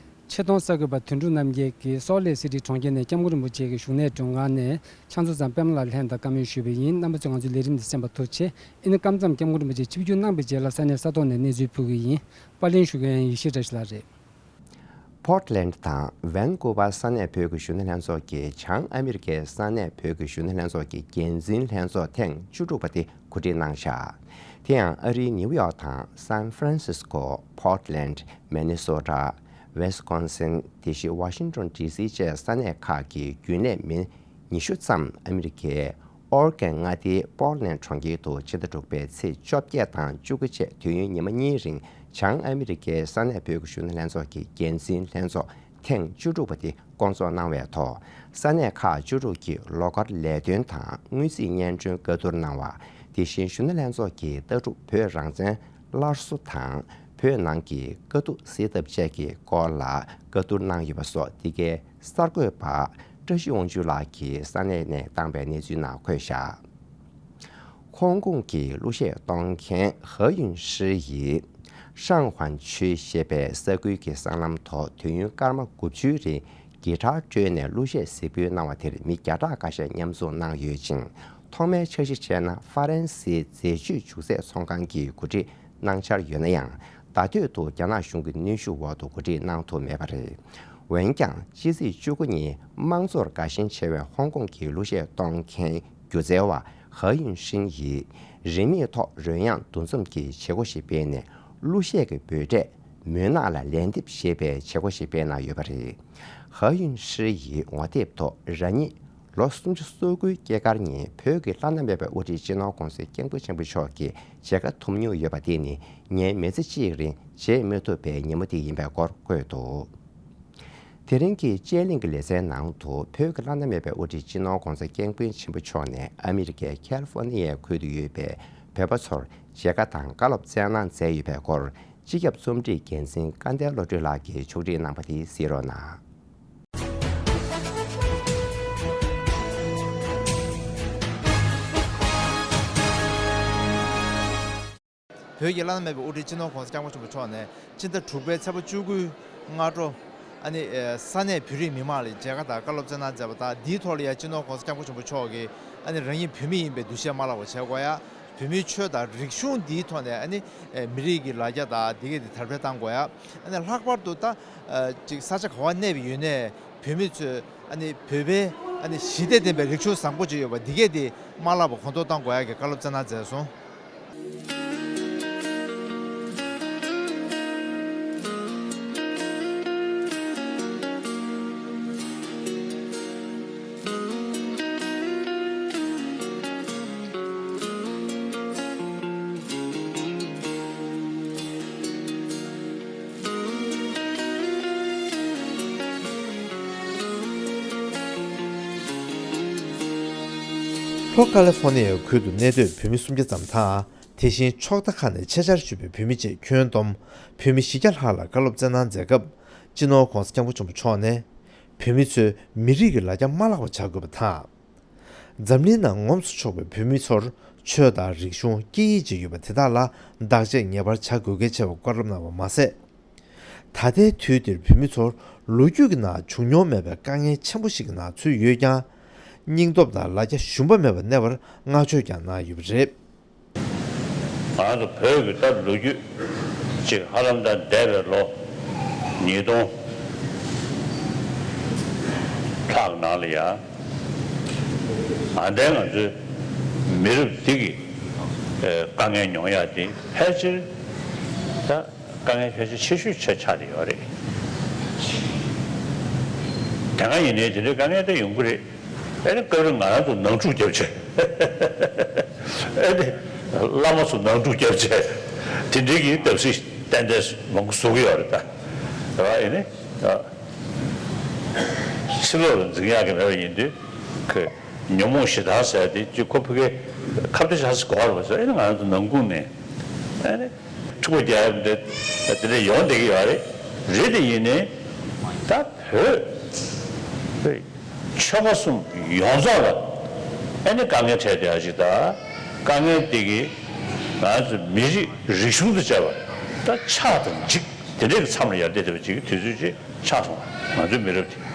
ཆེད་གཏོང་གསར་འགོད་པ་དོན་གྲུབ་རྣམ་རྒྱལ་གྱིས་སོལ་ལེག་སི་ཊི་གྲོང་ཁྱེར་ནས་སྐྱབས་མགོན་རིན་པོ་ཆེ་གི་བཞུགས་གནས་མགྲོན་ཁང་ནས་ཕྱག་མཛོད་ཚང་པད་མ་ལགས་ལྷན་དུ་བཀའ་མོལ་ཞུས་པ་ཡིན། རྣམ་པ་ཚོས་ང་ཚོའི་ལས་རིམ་འདི་གསན་པར་ཐུགས་རྗེ་ཆེ། ཨ་ནི་སྐབས་མཚམས་སྐྱབས་མགོན་རིན་པོ་ཆེ་ཆིབས་བསྒྱུར་གནང་བའི་རྗེས་ལ་ས་གནས་ས་ཐོག་ནས་གནས་ཚུལ་ཕུལ་གྱི་ཡིན། པར་ལེན་ཞུ་མཁན་ཡེ་ཤེས་བཀྲ་ཤིས་ལགས་རེད། Portland དང་Vancouver ས་གནས་བོད་ཀྱི་གཞོན་ནུ་ལྷན་ཚོགས་ཀྱིས་བྱང་ཨ་མི་རི་ཀའི་ས་གནས་བོད་ཀྱི་གཞོན་ནུ་ལྷན་ཚོགས་ཀྱི་འགན་འཛིན་ལྷན་ཚོགས་ཐེངས་བཅུ་དྲུག་པ་དེ་གོ་སྒྲིག་གནང་བཞག་དེ་ཡང་ཨ་རིའི་ནིའུ་ཡོག་དང་San Francisco, Portland, Minnesota, Wisconsin དེ་བཞིན་Washington D C བཅས་ས་གནས་ཁག་གི་རྒྱུན་ལས་མི་ཉི་ཤུ་ཙམ་ཨ་མི་རི་ཀའི་ཨོར་གན་མངའ་སྡེའི་པོར་ལན་གྲོང་ཁྱེར་དུ་ཕྱི་ཟླ་དྲུག་པའི་ཚེས་བཅོ་བརྒྱད་དང་བཅུ་དགུ་བཅས་དུས་ཡུན་ཉི་མ་གཉིས་རིང་བྱང་ཨ་མི་རི་ཀའི་ས་གནས་བོད་ཀྱི་གཞོན་ནུ་ལྷན་ཚོགས་ཀྱི་འགན་འཛིན་ལྷན་ཚོགས་ཐེངས་བཅུ་དྲུག་པ་དེ་བསྐོང་ཚོགས་གནང་བའི་ཐོག་ས་གནས་ཁག་བཅུ་དྲུག་གི་ལོགས་བཀར་ལས་དོན་དང་དངུལ་རྩིས་སྙན་སྒྲོན་བཀའ་བསྡུར་གནང་བ། དེ་བཞིན་གཞོན་ནུ་ལྷན་ཚོགས་ཀྱི་ལྟ་གྲུབ་བོད་རང་བཙན་སླར་གསོ་དང་བོད་ནང་གི་དཀའ་སྡུག་སེལ་ཐབས་བཅས་ཀྱི་སྐོར་ལ་བཀའ་བསྡུར་གནང་ཡོད་པ་སོགས་འདི་གའི་གསར་འགོད་པ་བཀྲ་ཤིས་དབང་ཕྱུག་ལགས་ཀྱིས་ས་གནས་ནས་བཏང་པའི་གནས་ཚུལ་ནང་འཁོད་བཞག་ཧོང་ཀོང་གི་གླུ་གཞས་གཏོང་མཁན་ཧེ་ཡུན་ཧྲི་ཡིས་ཧྲང་ཧུན་ཆུས་ཞེས་པའི་ས་ཁུལ་གྱི་སྲང་ལམ་ཐོག་དུས་ཡུན་སྐར་མ་དགུ་བཅུའི་རིང་གི་ཊར་དཀྲོལ་ནས་གླུ་གཞས་གཟིགས་འབུལ་གནང་བ་དེར་མི་བརྒྱ་ཕྲག་ཁ་ཤས་མཉམ་འཛོམས་གནང་ཡོད་ཅིང་ ཐོག་མའི་འཆར་གཞི་བྱས་ན་ཧྥ་རན་སིའི་འཛད་སྤྱོད་འཇུག་རྩལ་ཚོང་ཁང་གིས་གོ་སྒྲིག་གནང་འཆར་ཡོད་ན་ཡང་། ད་དུས་སུ་རྒྱ་ནག་གཞུང་གི་གནོན་ཤུགས་འོག་ཏུ་གོ་སྒྲིག་གནང་ཐུབ་མེད་པ་རེད། འོན་ཀྱང་། ཕྱི་ཚེས་བཅུ་དགུ་ཉིན་དམངས་གཙོར་དགའ་ཞེན་ཆེ་བའི་ཧོང་ཀོང་གི་གླུ་གཞས་གཏོང་མཁན་སྒྱུ་རྩལ་བ་ཧ་ཡུན་ཧྲིན་ཡིས་རིན་མེད་ཐོག་རོལ་དབྱངས་འདུ་འཛོམས་ཀྱི་བྱེད་སྒོ་ཞིག་སྤེལ་ནས། གླུ་གཞས་ཀྱི་འབོད་སྒྲས་མུན་ནག་ལ་ལན་འདེབས་ཞེས་པའི་བྱེད་སྒོ་ཞིག་སྤེལ་གནང་ཡོད་པ་རེད། ཧ་ཡུན་ཧྲི་ཡིས་ངོ་དེབ་ཐོག་རང་ཉིད་ལོ་སུམ་ཅུ་སོ་དགུའི་སྐྱེས་སྐར་ཉིན་བོད་ཀྱི་བླ་ན་མེད་པའི་དབུ་ཁྲིད་སྤྱི་ནོར་༧གོང་ས་༧སྐྱབས་མགོན་ཆེན་པོ་མཆོག་གི་མཇལ་ཁ་ཐོབ་མྱོང་ཡོད་པ་དེ་ནི་ངས་མི་ཚེ་གཅིག་རིང་བརྗེད་མི་ཐུབ་པའི་ཉིན་མོ་དེ་ཡིན་པའི་སྐོར་བཀོད་འདུག་དེ་རིང་གི་དཔྱད་གླེང་གི་ལེ་ཚན་ནང་དུ་བོད་ཀྱི་བླ་ན་མེད་པའི་དབུ་ཁྲིད་སྤྱི་ནོར་༧གོང་ས་༧སྐྱབས་མགོན་ཆེན་པོ་མཆོག་ནས་ཨ་མི་རི་ཀའི་ཁ་ལི་ཧྥོ་ནི་ཡའི་ཁུལ་དུ་ཡོད་པའི་བོད་པ་ཚོར་མཇལ་ཁ་དང་བཀའ་སློབ་སྩལ་གནང་མཛད་ཡོད་པའི་སྐོར། སྤྱི་ཁྱབ་རྩོམ་སྒྲིག་འགན་འཛིན་སྐལ་ལྡན་བློ་གྲོས་ལགས་ཀྱིས་ཕྱོགས་སྒྲིག་གནང་བ་དེ་གཟིགས་རོགས་གནང་། བོད་ཀྱི་བླ་ན་མེད་པའི་དབུ་ཁྲིད་སྤྱི་ནོར་༧གོང་ས་༧སྐྱབས་མགོན་ཆེན་པོ་མཆོག་ནས་སྤྱི་ཟླ་དྲུག་པའི་ཚེས་པ་བཅུ་དགུའི་སྔ་དྲོ། ཨ་ནི་ས་གནས་བོད་རིགས་མི་མང་ལ་མཇལ་ཁ་དང་བཀའ་སློབ་སྩལ་གནང་མཛད་པ་དང་། འདིའི་ཐོག་ལ་ཡང་སྤྱི་ནོར་༧གོང་ས་༧སྐྱབས་མགོན་ཆེན་པོ་མཆོག་གིས་ཨ་ནི་རང་ཉིད་བོད་མི་ཡིན་པའི་འདུ་ཤེས་མ་བརླག་པ་བྱེད་དགོས་ཡ། བོད་མིའི་ཆོས་དང་རིག་གཞུང་འདིའི་ཐོག་ནས་ཨ་ནི་མི་རིགས་ཀྱི་ལ་རྒྱ་དང་འདི་གས་དེ་དར་སྤེལ་གཏང་དགོས་ཡ། ཨ་ནི་ལྷག་པར་དུ་ད་ཅིག་ས་ཆ་ག་བ་གནས་པ་ཡོད་ནའི་བོད་མི་ཚོས་ཨ་ནི་བོད་པའི་ཨ་ནི་ཞི་བདེ་ལྡན་པའི་རིག་གཞུང་བཟང་པོ་ཅིག་ཡོད་པ་འདི་གས་དེ་མ་བརླག་པ་གོང་མཐོར་གཏང་དགོས་ཡ་གི་བཀའ་སློབ་སྩལ་གནང་མཛད་སོང་། ལྷོ་ཀ་ལི་ཧྥོ་ནི་ཡའི་ཁུལ་དུ་གནས་སྡོད་བོད་མི་སུམ་བརྒྱ་ཙམ་དང་། དེ་བཞིན་ཕྱོགས་མཐའ་ཁག་ནས་ཆེད་བཅར་ཞུས་པའི་བོད་མི་བཅས་ཁྱོན་བསྡོམས་བོད་མི་བཞི་བརྒྱ་ལྷག་ལ་བཀའ་སློབ་སྩལ་གནང་མཛད་སྐབས། སྤྱི་ནོར་༧གོང་ས་༧སྐྱབས་མགོན་ཆེན་པོ་མཆོག་ནས། བོད་མི་ཚོས་མི་རིགས་ཀྱི་ལ་རྒྱ་མ་བརླག་པ་བྱ་དགོས་པ་དང་། འཛམ་གླིང་ནང་ངོམས་སུ་ཆོག་པའི་བོད་མི་ཚོར་ཆོས་དང་རིག་གཞུང་སྐད་ཡིག་ཅིག་ཡོད་པ་དེ་དག་ལ་བདག་གཅེས་ངེས་པར་བྱ་དགོས་གལ་ཆེ་བར་བཀའ་སློབ་གནང་བ་མ་ཟད། ད་ལྟའི་དུས་འདིར་བོད་མི་ཚོར་ལོ་རྒྱུས་ཀྱི་ནང་བྱུང་མྱོང་མེད་པའི་དཀའ་ངལ་ཆེན་པོ་ཞིག་གི་ནང་ཚུད་ཡོད་ཀྱང་། སྙིང་སྟོབས་དང་ལ་རྒྱ་ཞུམ་པ་མེད་པར་གནས་པར་བསྔགས་བརྗོད་ཀྱང་གནང་ཡོད་པ་རེད། ང་ཚོ་བོད་ཀྱི་ད་ལོ་རྒྱུས་ཅིག་ཧ་ལམ་ད་འདས་པའི་ལོ་ཉིས་སྟོང་ལྷག་ནང་ལ་ཡ། ཨ་འདས་ང་ཚོའི་མི་རབས་འདི་གི་དཀའ་ངལ་མྱོང་ཡ་དེ་ཕལ་ཆེར་ད་དཀའ་ངལ་ཕལ་ཆེར་ཆེ་ཤོས་ཆ་ཆགས་བསྡད་ཡོད་རེད། དེ་སྔ་ཡིན་ནའི་དེ་འདྲའི་དཀའ་ངལ་ད་ཡོང་གི་རེད། ཨེ་ནི་སྐབས་རེ་ང་རང་ཚོ་ནང་འཁྲུག་བརྒྱབ་བྱས། ཨེ་ནི་བླ་མ་ཚོ་ནང་འཁྲུག་བརྒྱབ་བྱས། དེ་འདྲའི་གི་བརྡབ་གསིག་ཏན་ཏན་མང་པོ་བཟོ་གི་ཡོད་རེད་ད། རེད་བ། ཨེ་ནི་ཕྱི་ལོགས་ལ་འཛིང་ཡག་གི་མེད་པ་ཡིན་དུས་ཁོས་ཉོན་མོངས་ཞེ་སྡང་ཟེར་དེ་ཅིག་ཁོ་ཕ་གིའི་ཁ་བརྡ་ཆགས་སུ་གོ་བ་རེད་བ་ཟེར། ཨེ་ནི་ང་རང་ཚོ་ནང་ཁུལ་ནས་ཨེ་ནི། འཁྲུག་པ་རྒྱག་ཡ་འདི་འདི་འདྲ་ཡོང་བསྡད་ཀྱི་ཡོད་རེད། རེད་དེ་ཡིན་ནའི་ད་བོད་ཆོལ་ཁ་གསུམ་ཡོངས་རྫོགས་ལ་ཨེ་ནི་དཀའ་ངལ་འཕྲད་བསྡད་ཡ་ཞིག་དང་། དཀའ་ངལ་འདི་གིས་ང་ཚོ་མི་རིགས་རིག་གཞུང་དང་བཅས་པ་ད་ཆགས་དང་འཇིག་དེ་འདྲའི་གི་མཚམས་ལ་ཡར་བསྡད་བསྡད་པ་ཅིག་གི་དུས་ཚོད་ཅིག་ཆགས་སོང་། ང་ཚོའི་མི་རབས་དེ།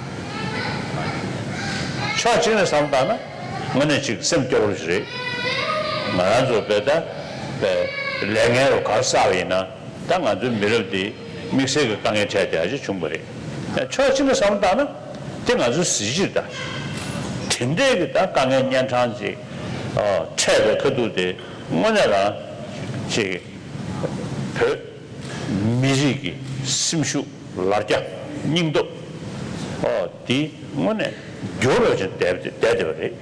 ཕྱོགས་གཅིག་ནས་བསམ་བཏང་ན་དངོས་གནས་ཅིག་སེམས་སྐྱོ་བོ་ཞིག་རེད། ང་རང་ཚོ་བོད་ད་བོད་ལས་ངན་རུ་ག་རེ་བསགས་པ་ཡིན་ན་ད་ང་ཚོའི་མི་རབས་འདི་དམིགས་བསལ་གྱི་དཀའ་ངལ་འཕྲད་བསྡད་ཡ་ཅིག་བྱུང་བ་རེད། ཕྱོགས་གཅིག་ནས་བསམ་བཏང་ན་དེ་ང་ཚོའི་གཟི་བརྗིད་ད། དེ་འདྲའི་གི་ད་དཀའ་ངལ་གཉན་འཕྲང་ཅིག་འཕྲད་པའི་ཁ་ཐུག་དེ་དངོས་གནས་རང་ཅིག་བོད་མི་རིགས་ཀྱི་སེམས་ཤུགས། ལ་རྒྱ། སྙིང་སྟོབས། ཨོ་དེ་དངོས་གནས་འགྱུར་བ་ཅན་བསྡད་བསྡད་བསྡད་པ་རེད།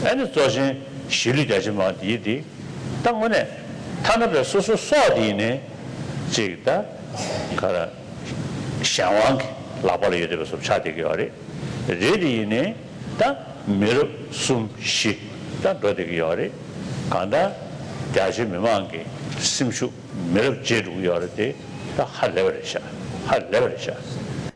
ཨ་ནི་གཙོ་ཆེན་གཞིས་ལུས་རྒྱ་ཆེ་མང་དེའི་དེ་ད་དངོས་གནས་ཐ་ན་པའི་སོ་སོ་སྲོག་དེ་ཡིན་ནའི་ཅིག་ད་ག་རེ་གཞན་དབང་གི་ལག་པ་ལ་ཡོད་བསྡད་པ་བཟོ་ཆགས་བསྡད་ཀྱི་ཡོད་རེད། རེད་དེ་ཡིན་ནའི་ད་མི་རབས་གསུམ་བཞི་ད་འགྲོ་བསྡད་ཀྱི་ཡོད་རེད། གང་ལྟར་རྒྱ་ཆེ་མི་མང་གི་སེམས་ཤུགས། མི་རབས་བརྗེད་འགྲོ་གི་ཡོད་རེད་དེ། ད་ཧ་ལས་པ་རེད་ཤག་ཧ་ལས་པ་རེད་ཤག་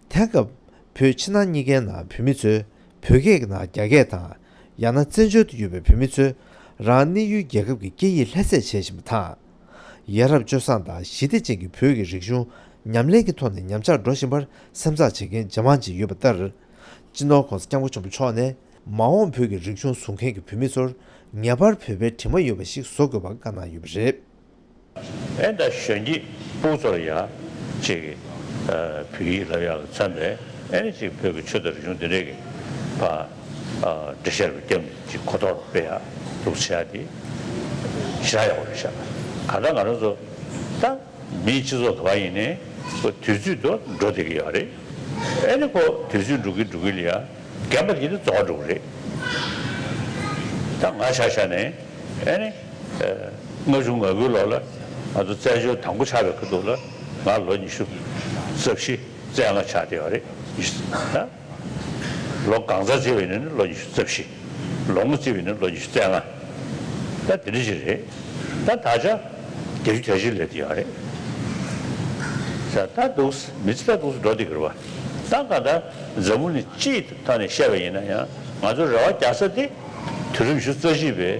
དེང་སྐབས་བོད་ཕྱི་ནང་གཉིས་ཀའི་ནང་བོད་མི་ཚོས་བོད་སྐད་ཀྱི་ནང་རྒྱ་སྐད་དང་། ཡང་ན་བཙན་བྱོལ་དུ་ཡོད་པའི་བོད་མི་ཚོས་རང་གནས་ཡུལ་རྒྱལ་ཁབ་ཀྱི་སྐད་ཡིག་ལྷད་ཚད་བྱེད་བཞིན་པ་དང་། ཡ་རབས་སྤྱོད་བཟང་དང་ཞི་བདེ་ཅན་གྱི་བོད་ཀྱི་རིག་གཞུང་ཉམས་ལེན་གྱི་ཐོག་ནས་ཉམས་ཆག་འགྲོ་བཞིན་པར་སེམས་འཚབ་བྱེད་མཁན་ཇེ་མང་ཅིག་ཡོད་པ་ལྟར། སྤྱི་ནོར་༧གོང་ས་༧སྐྱབས་མགོན་ཆེན་པོ་མཆོག་ནས་ མ་འོངས་བོད་ཀྱི་རིག་གཞུང་བཟུང་མཁན་གྱི་བོད་མི་ཚོར་ངེས་པར་བོད་པའི་དྲི་མ་ཡོད་པ་ཞིག་བཟོ་དགོས་པ་བཀའ་གནང་ཡོད་པ་རེད། ཨེ་ད་གཞོན་སྐྱེས་ཕྲུ་གུ་ཚོ་ལ་ཡ་ཅིག་བོད་ཡིག་ལབ་ཡག་ལ་མཚོན་པའི་ཨེ་ནི་ཅིག་བོད་ཀྱི་ཆོས་དང་རིག་གཞུང་འདི་འདྲས་ཀྱི་ཕ་འགྲེལ་བཤད་རུ་བརྒྱབ་ནས་ཅིག་གོ་རྟོགས་སྤེལ་ཡག་འདུག་བྱེད་ཡག་དེ་ཞེ་དྲག་ཡག་པོ་རེད་ཤག་གང་ལྟར་ང་རང་ཚོ་ད། མིའི་སྤྱི་ཚོགས་ག་པར་ཡིན་ནའི་ཁོ་དུས་ཚོད་དུ་འགྲོ་བསྡད་ཀྱི་ཡོད་རེད། ཨེ་ནི་ཁོ་དུས་ཚོད་འགྲོ་གི་འགྲོ་གི་ལ་ཡ་རྒན་པ་དེ་ནི་རྫོགས་འགྲོ་གི་རེད། ད་ང་ཆ་བཞག་ནས་ཨེ་ནི་ལྔ་བཅུ་ང་དགུའི་ལོ་ལ་ང་ཚོ་བཙན་བྱོལ་དང་པོ་ཆགས་པའི་ཁ་ཐུག་ལ་ང་ལོ་ཉི་ཤུ་རྩ་བཞི་རྩ་ལྔ་ཆགས་བསྡད་ཡོད་རེད། ད། ལོ་གང་ཚ་བརྩིས་པ་ཡིན་ན་ལོ་ཉི་ཤུ་རྩ་བཞི། ལོ་ངོ་བརྩིས་པ་ཡིན་ན་ལོ་ཉི་ཤུ་རྩ་ལྔ། ད་དེ་འདྲ་ཞིག་རེད། ད་ད་ཆ་བརྒྱད་ཅུ་གྱ་བཞི་སླེབས་བསྡད་ཡོད་རེད། ས་ད་འདུག་མི་ཚེ་ད་འདུག་འགྲོ་བསྡད་ཀྱི་རེད་བ། ད་གང་ལྟར་འཛམ་བུ་གླིང་སྤྱིའི་ཐོག་ནས་བཤད་པ་ཡིན་ན་ཡང་ང་ཚོ་རེ་བ་རྒྱག་ས་དེ་དུས་རབས་ཉི་ཤུ་རྩ་གཅིག་པའི་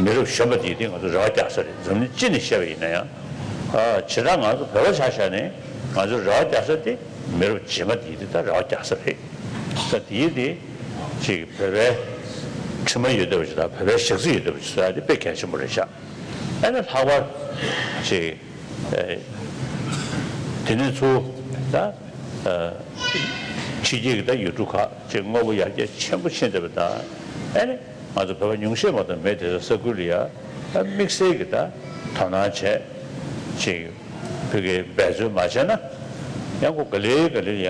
མི་རབས་གཞོན་པ་དེ་དེ་ང་ཚོ་རེ་བ་རྒྱག་ས་རེད། འཛམ་གླིང་སྤྱི་ནས་བཤད་པ་ཡིན་ན་ཡང་། ཨ་བྱས་ཙང་ང་ཚོ་བོད་པ་ཆ་བཞག་ནས་ང་ཚོ་རེ་བ་རྒྱག་ས་དེ་མི་རབས་རྗེས་མ་དེ་དེ་ད་རེ་བ་རྒྱག་ས་རེད། ས་དེའི་དེ་ཅིག་བོད་པའི་དྲི་མ་ཡོད་བསྡད་པ་ཞིག་དང་བོད་པའི་ཞག་རྩི་ཡོད་བསྡད་པ་ཞིག་བཟོ་ཡ་དེ་དཔེ་གལ་ཆེན་པོ་རེད་ཤག་ཨ་ནི་ལྷག་པར་ཅིག་ཨེ་དེ་ནས་ཚུར་ད་ཨ་ཕྱི་རྒྱལ་གྱི་ད་ཡུལ་གྲུ་ཁག་ཅིག་དངོས་པོ་ཡར་རྒྱས་ཆེན་པོ་ཕྱིན་བསྡད་པ་དང་ཨ་ནི་ང་ཚོ་བོད་པ་ཉུང་ཤས་མ་གཏོགས་མེད་དེ་ས་ཁུལ་ལ་ཡ་ད་དམིགས་བསལ་གྱི་ད་དོ་སྣང་བྱས་ཅིག་བོད་ཀྱི་འབད་རྩོལ་མ་བྱས་ན་ཡང་ཁོ་ག་ལེ་ག་ལེ་ཡ་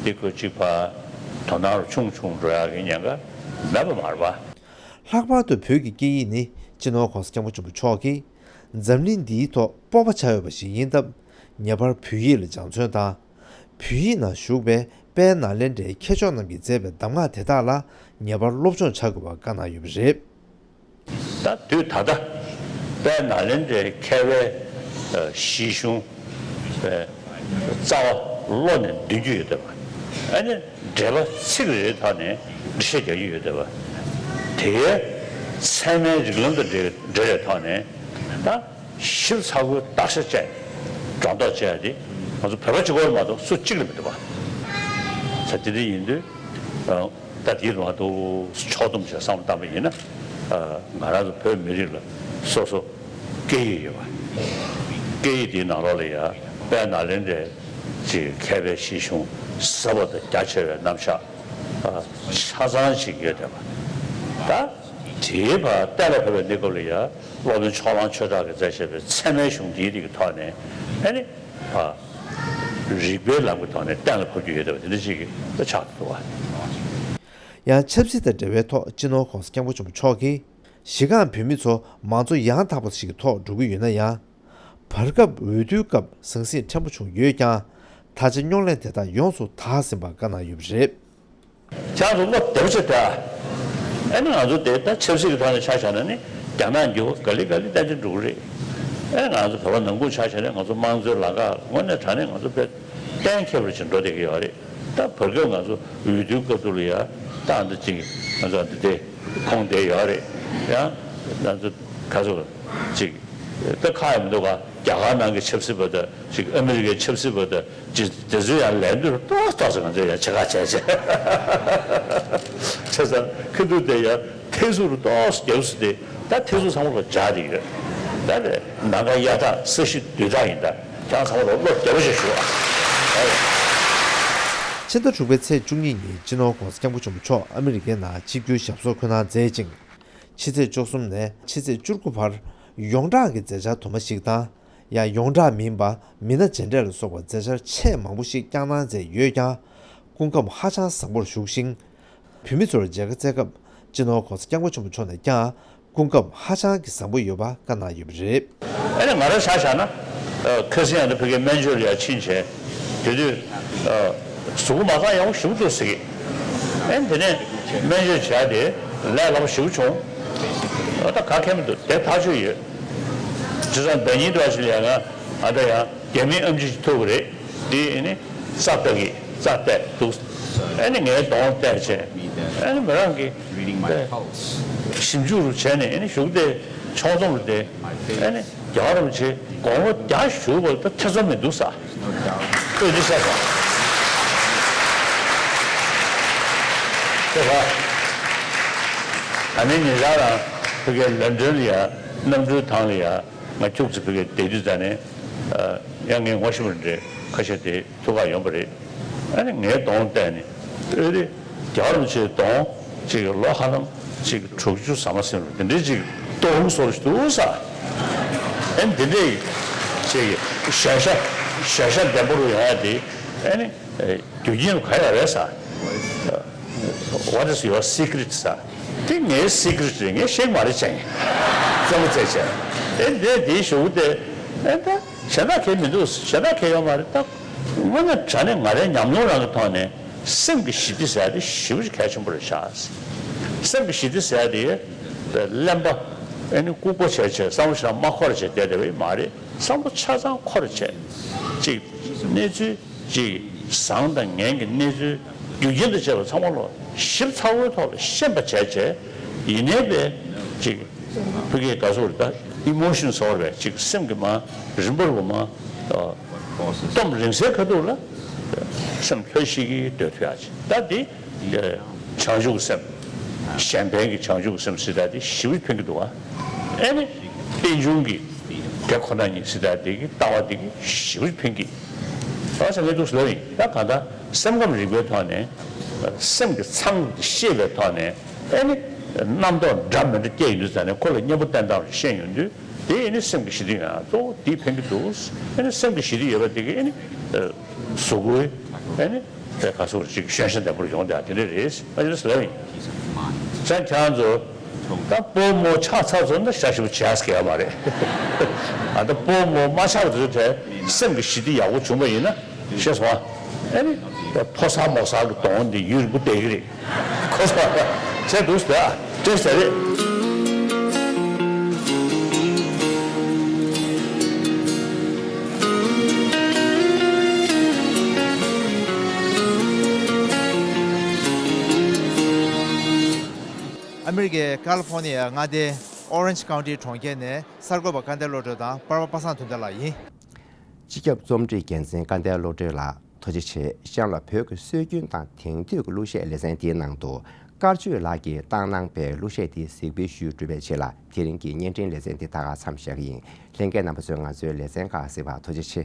འདི་ཁོ་གཅིག་ཕ་དོ་སྣང་རུ་ཆུང་ཆུང་འགྲོ་ཡག་གི་ཉེན་ཁ་མེད་པ་མ་རེད་པ། ལྷག་པར་དུ་བོད་ཀྱི་སྐད་ཡིག་ནི་སྤྱི་ནོར་༸གོང་ས་༸སྐྱབས་མགོན་ཆེན་པོ་མཆོག་གིས་འཛམ་གླིང་འདིའི་ཐོག་སྤོབས་པ་ཆགས་འོས་པ་ཞིག་ཡིན་སྟབས་ངེས་པར་བོད་ཡིག་ལ་སྦྱང་བརྩོན་དང་། བོད་ཡིག་ནང་ཞུགས་པའི་དཔལ་ནཱ་ལེནྡྲའི་མཁས་མཆོག་རྣམས་ཀྱིས་མཛད་པའི་གདམས་ངག་དེ་དག་ལ་ངེས་པར་སློབ་སྦྱོང་བྱ་དགོས་པ་བཀའ་གནང་ཡོད་པ་རེད། ད་དུས་ད་ལྟ་དཔལ་ནཱ་ལེནྡྲའི་མཁས་པའི་གཞི་གཞུང་རྩ་བ་བློ་ནས་འདོན་རྒྱུ་ཡོད་བསྡད་པ། ཨ་ནི་འགྲེལ་པ་ཚིག་རེ་རེའི་ཐོག་ནས་འགྲེལ་བཤད་རྒྱག་རྒྱུ་ཡོད་བསྡད་པ། དེའི་ཚད་མའི་རིགས་ལམ་དང་འབྲེལ་འབྲེལ་བའི་ཐོག་ནས་ད། ཞིབ་ཚགས་པོའི་བརྟག་དཔྱད་བྱས་སྒྲོ་འདོགས་བཅད་ཡ་དེ་ང་ཚོ་བོད་པ་གཅིག་པོར་མ་གཏོགས་སུ་གཅིག་ལ་མི་འདུག་པ། ས་དེ་འདྲ་ཡིན་དུས་ད་དེའི་ནང་དུ་ཕྱོགས་བསྡོམས་བྱས་བསམ་བློ་བཏང་པ་ཡིན་ན་ང་རང་ཚོ་བོད་མི་རིགས་ལ་སོ་སོ་སྐད་ཡིག་ཡོད་པ། སྐད་ཡིག་དེའི་ནང་ལོགས་ལ་ཡ་དཔལ་ནཱ་ལེནྡྲའི་ཅིག་མཁས་པའི་གཞི་གཞུང་ཟབ་པ་དང་རྒྱ་ཆེ་བའི་རྣམ་གཞག་ཆ་ཚང་ཞིག་ཡོད་བསྡད་པ། ད་དེའི་བར་གཏན་ལ་ཕབ་པའི་གནས་སྐབས་ལ་ཡ་སློབ་དཔོན་ཕྱོགས་གླང་ཆོས་གྲགས་ཀྱིས་མཛད་བཞག་པའི་ཚད་མའི་གཞུང་འདིའི་རིགས་ཀྱི་ཐོག་ནས་ཨ་ནི་རིགས་པའི་ལམ་གྱི་ཐོག་ནས་གཏན་ལ་ཕབ་རྒྱུ་ཡོད་བསྡད་པ་དེ་འདྲ་ཅིག་ཆགས་འདུག་བ། ཡང་ཆབ་སྲིད་དང་འབྲེལ་བའི་ཐོག་སྤྱི་ནོར་༸གོང་ས་༸སྐྱབས་མགོན་ཆེན་པོ་མཆོག་གིས་གཞི་རྐང་བོད་མི་ཚོ་མང་གཙོ་ཡང་དག་པ་ཞིག་གི་ཐོག་འགྲོ་གི་ཡོད་ན་ཡང་། བར་སྐབས་འོས་བསྡུའི་སྐབས་ཟང་ཟིང་ཕྲན་བུ་བྱུང་ཡོད་ཀྱང་། ད་ཆ་རྙོག་གླེང་དེ་དག་ཡོངས་སུ་དག་ཟིན་པ་བཀའ་གནང་ཡོད་པ་རེད། ཁྱེད་རང་ཚོ་བློ་བདེ་པོ་བྱས་བསྡད་ཨ། ཨ་ནི་ང་ཚོ་དེ་ད་ཆབ་སྲིད་ཀྱི་ཐོག་ནས་ཆ་བཞག་ན་ནི་རྒྱ་ནག་འགྱུར་བ་ག་ལེ་ག་ལེ་ཏན་ཏན་འགྲོ་གི་རེད། ཨ་ང་ཚོ་བོད་པ་ནང་ཁུལ་ཆ་བཞག་ན་ང་ཚོ་དམངས་གཙོའི་ལམ་ཁ་དངོས་གནས་དྲང་གནས་ང་ཚོ་དཔེ་གཏན་འཁེལ་བ་ཅིག་འགྲོ་བསྡད་ཀྱི་ཡོད་རེད། ད་བར་སྐབས་ང་ཚོ་འོས་བསྡུའི་སྐབས་དུ་ལ་ཡ་ད་འདི་ཅིག་ང་ཚོ་འདི་དེ་ཁོང་བསྡད་ཡོད་རེད། ཡང་ང་ཚོ་ག་ཚོད་ཅིག་ད་ཁག་ཡང་མི་འདུག་ག་རྒྱ་གར་ནང་གི་ཆབ་སྲིད་པ་དང་ཅིག་ཨ་མི་རི་ཀའི་ཆབ་སྲིད་པ་དང་ཅིག་དེ་ཚོ་ཡང་ལན་དུ་ཏོག་ཏོག་ཙམ་ང་ཚོས་ཡང་བྱེད་ཁ་བྱས་བྱས། བྱས་ཙང་ཁ་ཐུག་དེ་ཡང་ཐེ་ཟུག་རུ་ཏོག་ཙམ་རྒྱབ་སུ་དེ་ད་ཐེ་ཟུག་ཚང་མ་ལ་འཇགས་དེ་ཡོད། ད་དེ་ནམ་མཁའ་གཡའ་དག་ས་གཞི་རྡུལ་དག་ཡིན། ད་ཁྱེད་རང་ཚང་མ་ལ་བློ་བདེ་པོ་ཞིག་ཞུ་ཨ། ཕྱི་ཟླ་དྲུག་པའི་ཚེས་བཅུ་གཉིས་ཉིན་སྤྱི་ནོར་༸གོང་ས་༸སྐྱབས་མགོན་ཆེན་པོ་མཆོག་ཨ་མི་རི་ཀའི་ནང་ཆིབས་བསྒྱུར་ཞབས་སོར་འཁོད་གནང་མཛད་ཅིང་། ཕྱི་ཚེས་བཅུ་གསུམ་ནས་ཕྱི་ཚེས་བཅུ་དགུ་བར་ཡོངས་གྲགས་ཀྱི་མཛད་འཆར་དུ་མ་ཞིག་དང་། ཡང་ཡོངས་གྲགས་མིན་པ་མི་སྣ་མཇལ་འཕྲད་ལ་སོགས་པ་མཛད་འཆར་ཆེས་མང་པོ་ཞིག་བསྐྱངས་གནང་མཛད་ཡོད་ཀྱང་། སྐུ་ཁམས་ཧ་ཅང་བཟང་པོར་བཞུགས་ཤིང་། བོད་མི་ཚོར་མཇལ་ཁ་བསྩལ་སྐབས་སྤྱི་ནོར་༸གོང་ས་༸སྐྱབས་མགོན་ཆེན་པོ་མཆོག་ནས་ཀྱང་སྐུ་ཁམས་ཧ་ཅང་གི་བཟང་པོ་ཡོད་པ་བཀའ་གནང་ཡོད་པ་རེད། ཨ་ནི་ང་རང་ཆ་བཞག་ན། ཨ་ཁ་སང་ཡང་ད་ཕ་གིའི་སྨན་བཅོས་ལ་ཡང་ཕྱིན་བྱས། དེ་དུས་ཨ་གཟུགས་པོ་མ་རྐང་ཡག་པོ་ཞེ་པོ་འདུག་ཟེར་གི། ཨ་ནི་དེ་ནས་སྨན་བཅོས་བྱས་ཏེ་ལས་སླ་པོ་ཞེ་པོ་བྱུང་། ཨ་ད་ག་གེ་མི་འདུག་དེ་ཐག་ཆོད་ཡོད། བྱས་ཙང་ཟླ་ཉིན་འདྲ་ཞིག་ལ་ཡང་ང་ད་ཡང་རྒྱ་མིའི་ཨེམ་ཆི་ཞིག་ཐུག་གི་རེད། དེ་ཨ་ནི་རྩ་བལྟ་གི་རྩ་བལྟས་འདུག་ཨ་ནི་ངའི་གདོང་བལྟས་བྱས། ཨ་ནི་མི་རང་གི་ཞིབ་འཇུག་རུ་བྱས་ནས་ཨ་ནི་གཞུག་དེ་ཆོས་རྩོམ་རུ་དེ་ཨ་ནི་རྒྱལ་བ་རིན་པོ་ཆེ་དགུང་ལོ་བརྒྱ་བཞུགས་པ་ད་ཐེ་ཚོམ་མི་འདུག་ས། ལྟོས་འདི་བཤད་སོང་། ཁྱེད་ལ། ཨ་ནི་ཉེ་ཆར་རང་ཕ་གིའི་ལན་ཌོན་ལ་ཡ་གནམ་གྲུའི་ཐང་ལ་ཡ་ང་ཁྱུག་ཙམ་ཕ་གིར་བསྡད་དུས་ཙ་ནས་ཡང་ངའི་ངོ་ཤེས་པ་འདྲ་ཁ་ཤས་དེ་ཐུག་ག་ཡོང་པ་རེད། ཨ་ནི་ངའི་གདོང་བལྟས་ནས་ཨེ་རེད། རྒྱལ་བ་རིན་པོ་ཆེའི་གདོང་ཅིག་ལོ་ཧ་ལམ་ཅིག་དྲུག་ཅུ་ཟ་མ་ཟིན་རུང་དེ་འདྲའི་ཅིག་སྟོབས་ཤུགས་སོར་ཞིག་འདུག་ས། ཨེ་དེ་འདྲའི་ཅིག་ཞན་ཤ་ཞན་ཤ་ལྡན་པོ་རུ་ཡོང་ཡ་དེ་ཨེ་ནི་རྒྱུ་རྐྱེན་ག་ཡོད་རེད་ས། What is your secret ས། དེ་ངའི་secret རེད། ངས་ཤེས་མ་རེད་ཅེས་བཙན་པོ་བཙལ་བྱས་ཨེ་འདྲའི་དེའི་ཞུ་དེ་ཨེ་ད་གཞན་དག་གས་མི་འདུག་གཞན་དག་གས་ཡོད་མ་རེད་ད། དངོས་གནས་དྲང་གནས་ང་རའི་ཉམས་མྱོང་རང་གི་ཐོག་ནས་སེམས་ཀྱི་ཞི་བདེ་ཟེར་ཡ་དེ་ཞེ་པོ་ཅིག་གལ་ཆེན་པོ་རེད་ཤག་སེམས་ཀྱི་ཞི་བདེ་ཟེར་ཡ་དེ་གླེན་པ་ཨེ་ནི་ལྐུགས་པ་བྱས་བྱས་བསམ་བློ་ཞིག་མ་འཁོར་བྱས་བསྡད་བསྡད་པ་ཡིན་མ་རེད། བསམ་བློ་ཆ་ཚང་འཁོར་བྱས་ཅིག་གནས་ཚུལ་ཅིག་བཟང་དང་ངན་གྱི་གནས་ཚུལ་རྒྱུ་རྐྱེན་དང་བཅས་པ་ཚང་མ་ལོ་ཞིབ་ཚགས་པོའི་ཐོག་ལ་ཤེས་པ་བྱས་བྱས་ཡིན་ནའི་པས་ཅིག་ཕ་གིའི་ག་ཟེར་ད་emotion ཟེར་བ་ཅིག་སེམས་ཀྱི་མ་རིམ་པར་བུ་མ་གཏོང་རིང་སའི་ཁ་ཐུག་ལ་སེམས་ལྷོད་ཤིག་གིས་སྡོད་ཐུབ་ཡ་ཅིག་ད་འདི་བྱང་ཆུབ་ཀྱི་སེམས་གཞན་ཕན་གྱི་བྱང་ཆུབ་ཀྱི་སེམས་ཟེར་ད་འདི་ཞེ་པོ་ཕན་གྱི་འདུག་ཨ། ཨེ་ནི་རྟེན་འབྱུང་གི་དེ་ཁོ་ན་ཉིད་ཟེར་ད་འདི་གི་ལྟ་བ་འདི་གི་ཞེ་པོ་ཕན་གྱི་ཨ་ཟེར་ངས་འདུག་ཟེར་ལབ་ཡིན། ད་གང་ལྟར་སེམས་ཁམས་རིག་པའི་ཐོག་ནས་སེམས་ཀྱི་ཚང་ཤེས་པའི་ཐོག་ནས། ཨེ་ནི། རྣམ་རྟོག་འདྲ་མི་འདྲ་སྐྱེ་ཡོང་དུས་ཙ་ནས་ཁོ་ལ་གཉེན་པོ་བསྟེན་སྟངས་ཤེས་ཡོང་དུས་དེ་ཨེ་ནི་སེམས་ཀྱི་ཞི་བདེ་ཡོང་ཡ་གཙོ་བོ་དེ་ཕན་གྱི་འདུག་ཨེ་ནི་སེམས་ཀྱི་ཞི་བདེ་ཡོད་པ་དེ་གིས་ཨེ་ནི། གཟུགས་པོའི་ཨེ་ནི། དེ་ག་སོགས་ཅིག་གཞན་ཤ་འདྲ་པོར་ཡོང་དེ་དེ་འདྲ་རེད། ཨ་ནི་ཟེར་ཡིན། ཙང་ཁྱེད་རང་ཚོ་ད་སྤོ་མོ་ཆགས་ཚར་ཚོ་ན་ཤ་ཞིབ་བྱས་ཟེར་ཡ་མ་རེད། ཨ་ད་སྤོ་མོ་མ་ཆགས་པ་དེ་ཚོ་དེ་སེམས་ཀྱི་ཞི་བདེ་ཡག་པོ་བྱུང་པ་ཡིན་ན། ཤེས་སོང་ཨ། ཨེ་ནི། ཕོ་གསར་མོ་གསར་གྱི་གདོང་འདི་ཡུན་རིང་པོ་བསྡད་ཀྱི་རེད། ཁོ་ཚོ་བྱས་འདུག་ཟེར་ཨ། བྲེལ་ཟེར་རེད། ཨ་མི་རི་ཀའི་ཀ་ལི་ཧྥོར་ནི་ཡའི་མངའ་སྡེ་ཨོ་རེན་ཇི་ཀའུན་ཊི་གྲོང་ཁྱེར་ནས་གསར་འགོད་པ་སྐལ་ལྡན་བློ་གྲོས་དང་པར་པ་པ་སངས་དོན་ལྡན་ལགས་ཡིན། སྤྱི་ཁྱབ་རྩོམ་སྒྲིག་འགན་འཛིན་སྐལ་ལྡན་བློ་གྲོས་ལགས་ཐུགས་རྗེ་ཆེ། གཤམ་ལ་བོད་ཀྱི་སྲོལ་རྒྱུན་དང་དེང་དུས་ཀྱི་གླུ་གཞས་ལེ་ཚན་འདིའི་ནང་དུ་དཀར་ཆོས་ལགས་ཀྱིས་བཏང་གནང་པའི་གླུ་གཞས་འདི་གཟིགས་འབུལ་ཞུས་གྲུབ་པའི་རྗེས་ལ་དེ་རིང་གི་བརྙན་འཕྲིན་ལེ་ཚན་འདི་ད་ག་མཚམས་བཞག་གི་ཡིན། ལྷན་རྒྱས་རྣམ་པ་ཚོས་ང་ཚོའི་ལེ་ཚན་ཁག་གཟིགས་པར་ཐུགས་རྗེ་ཆེ།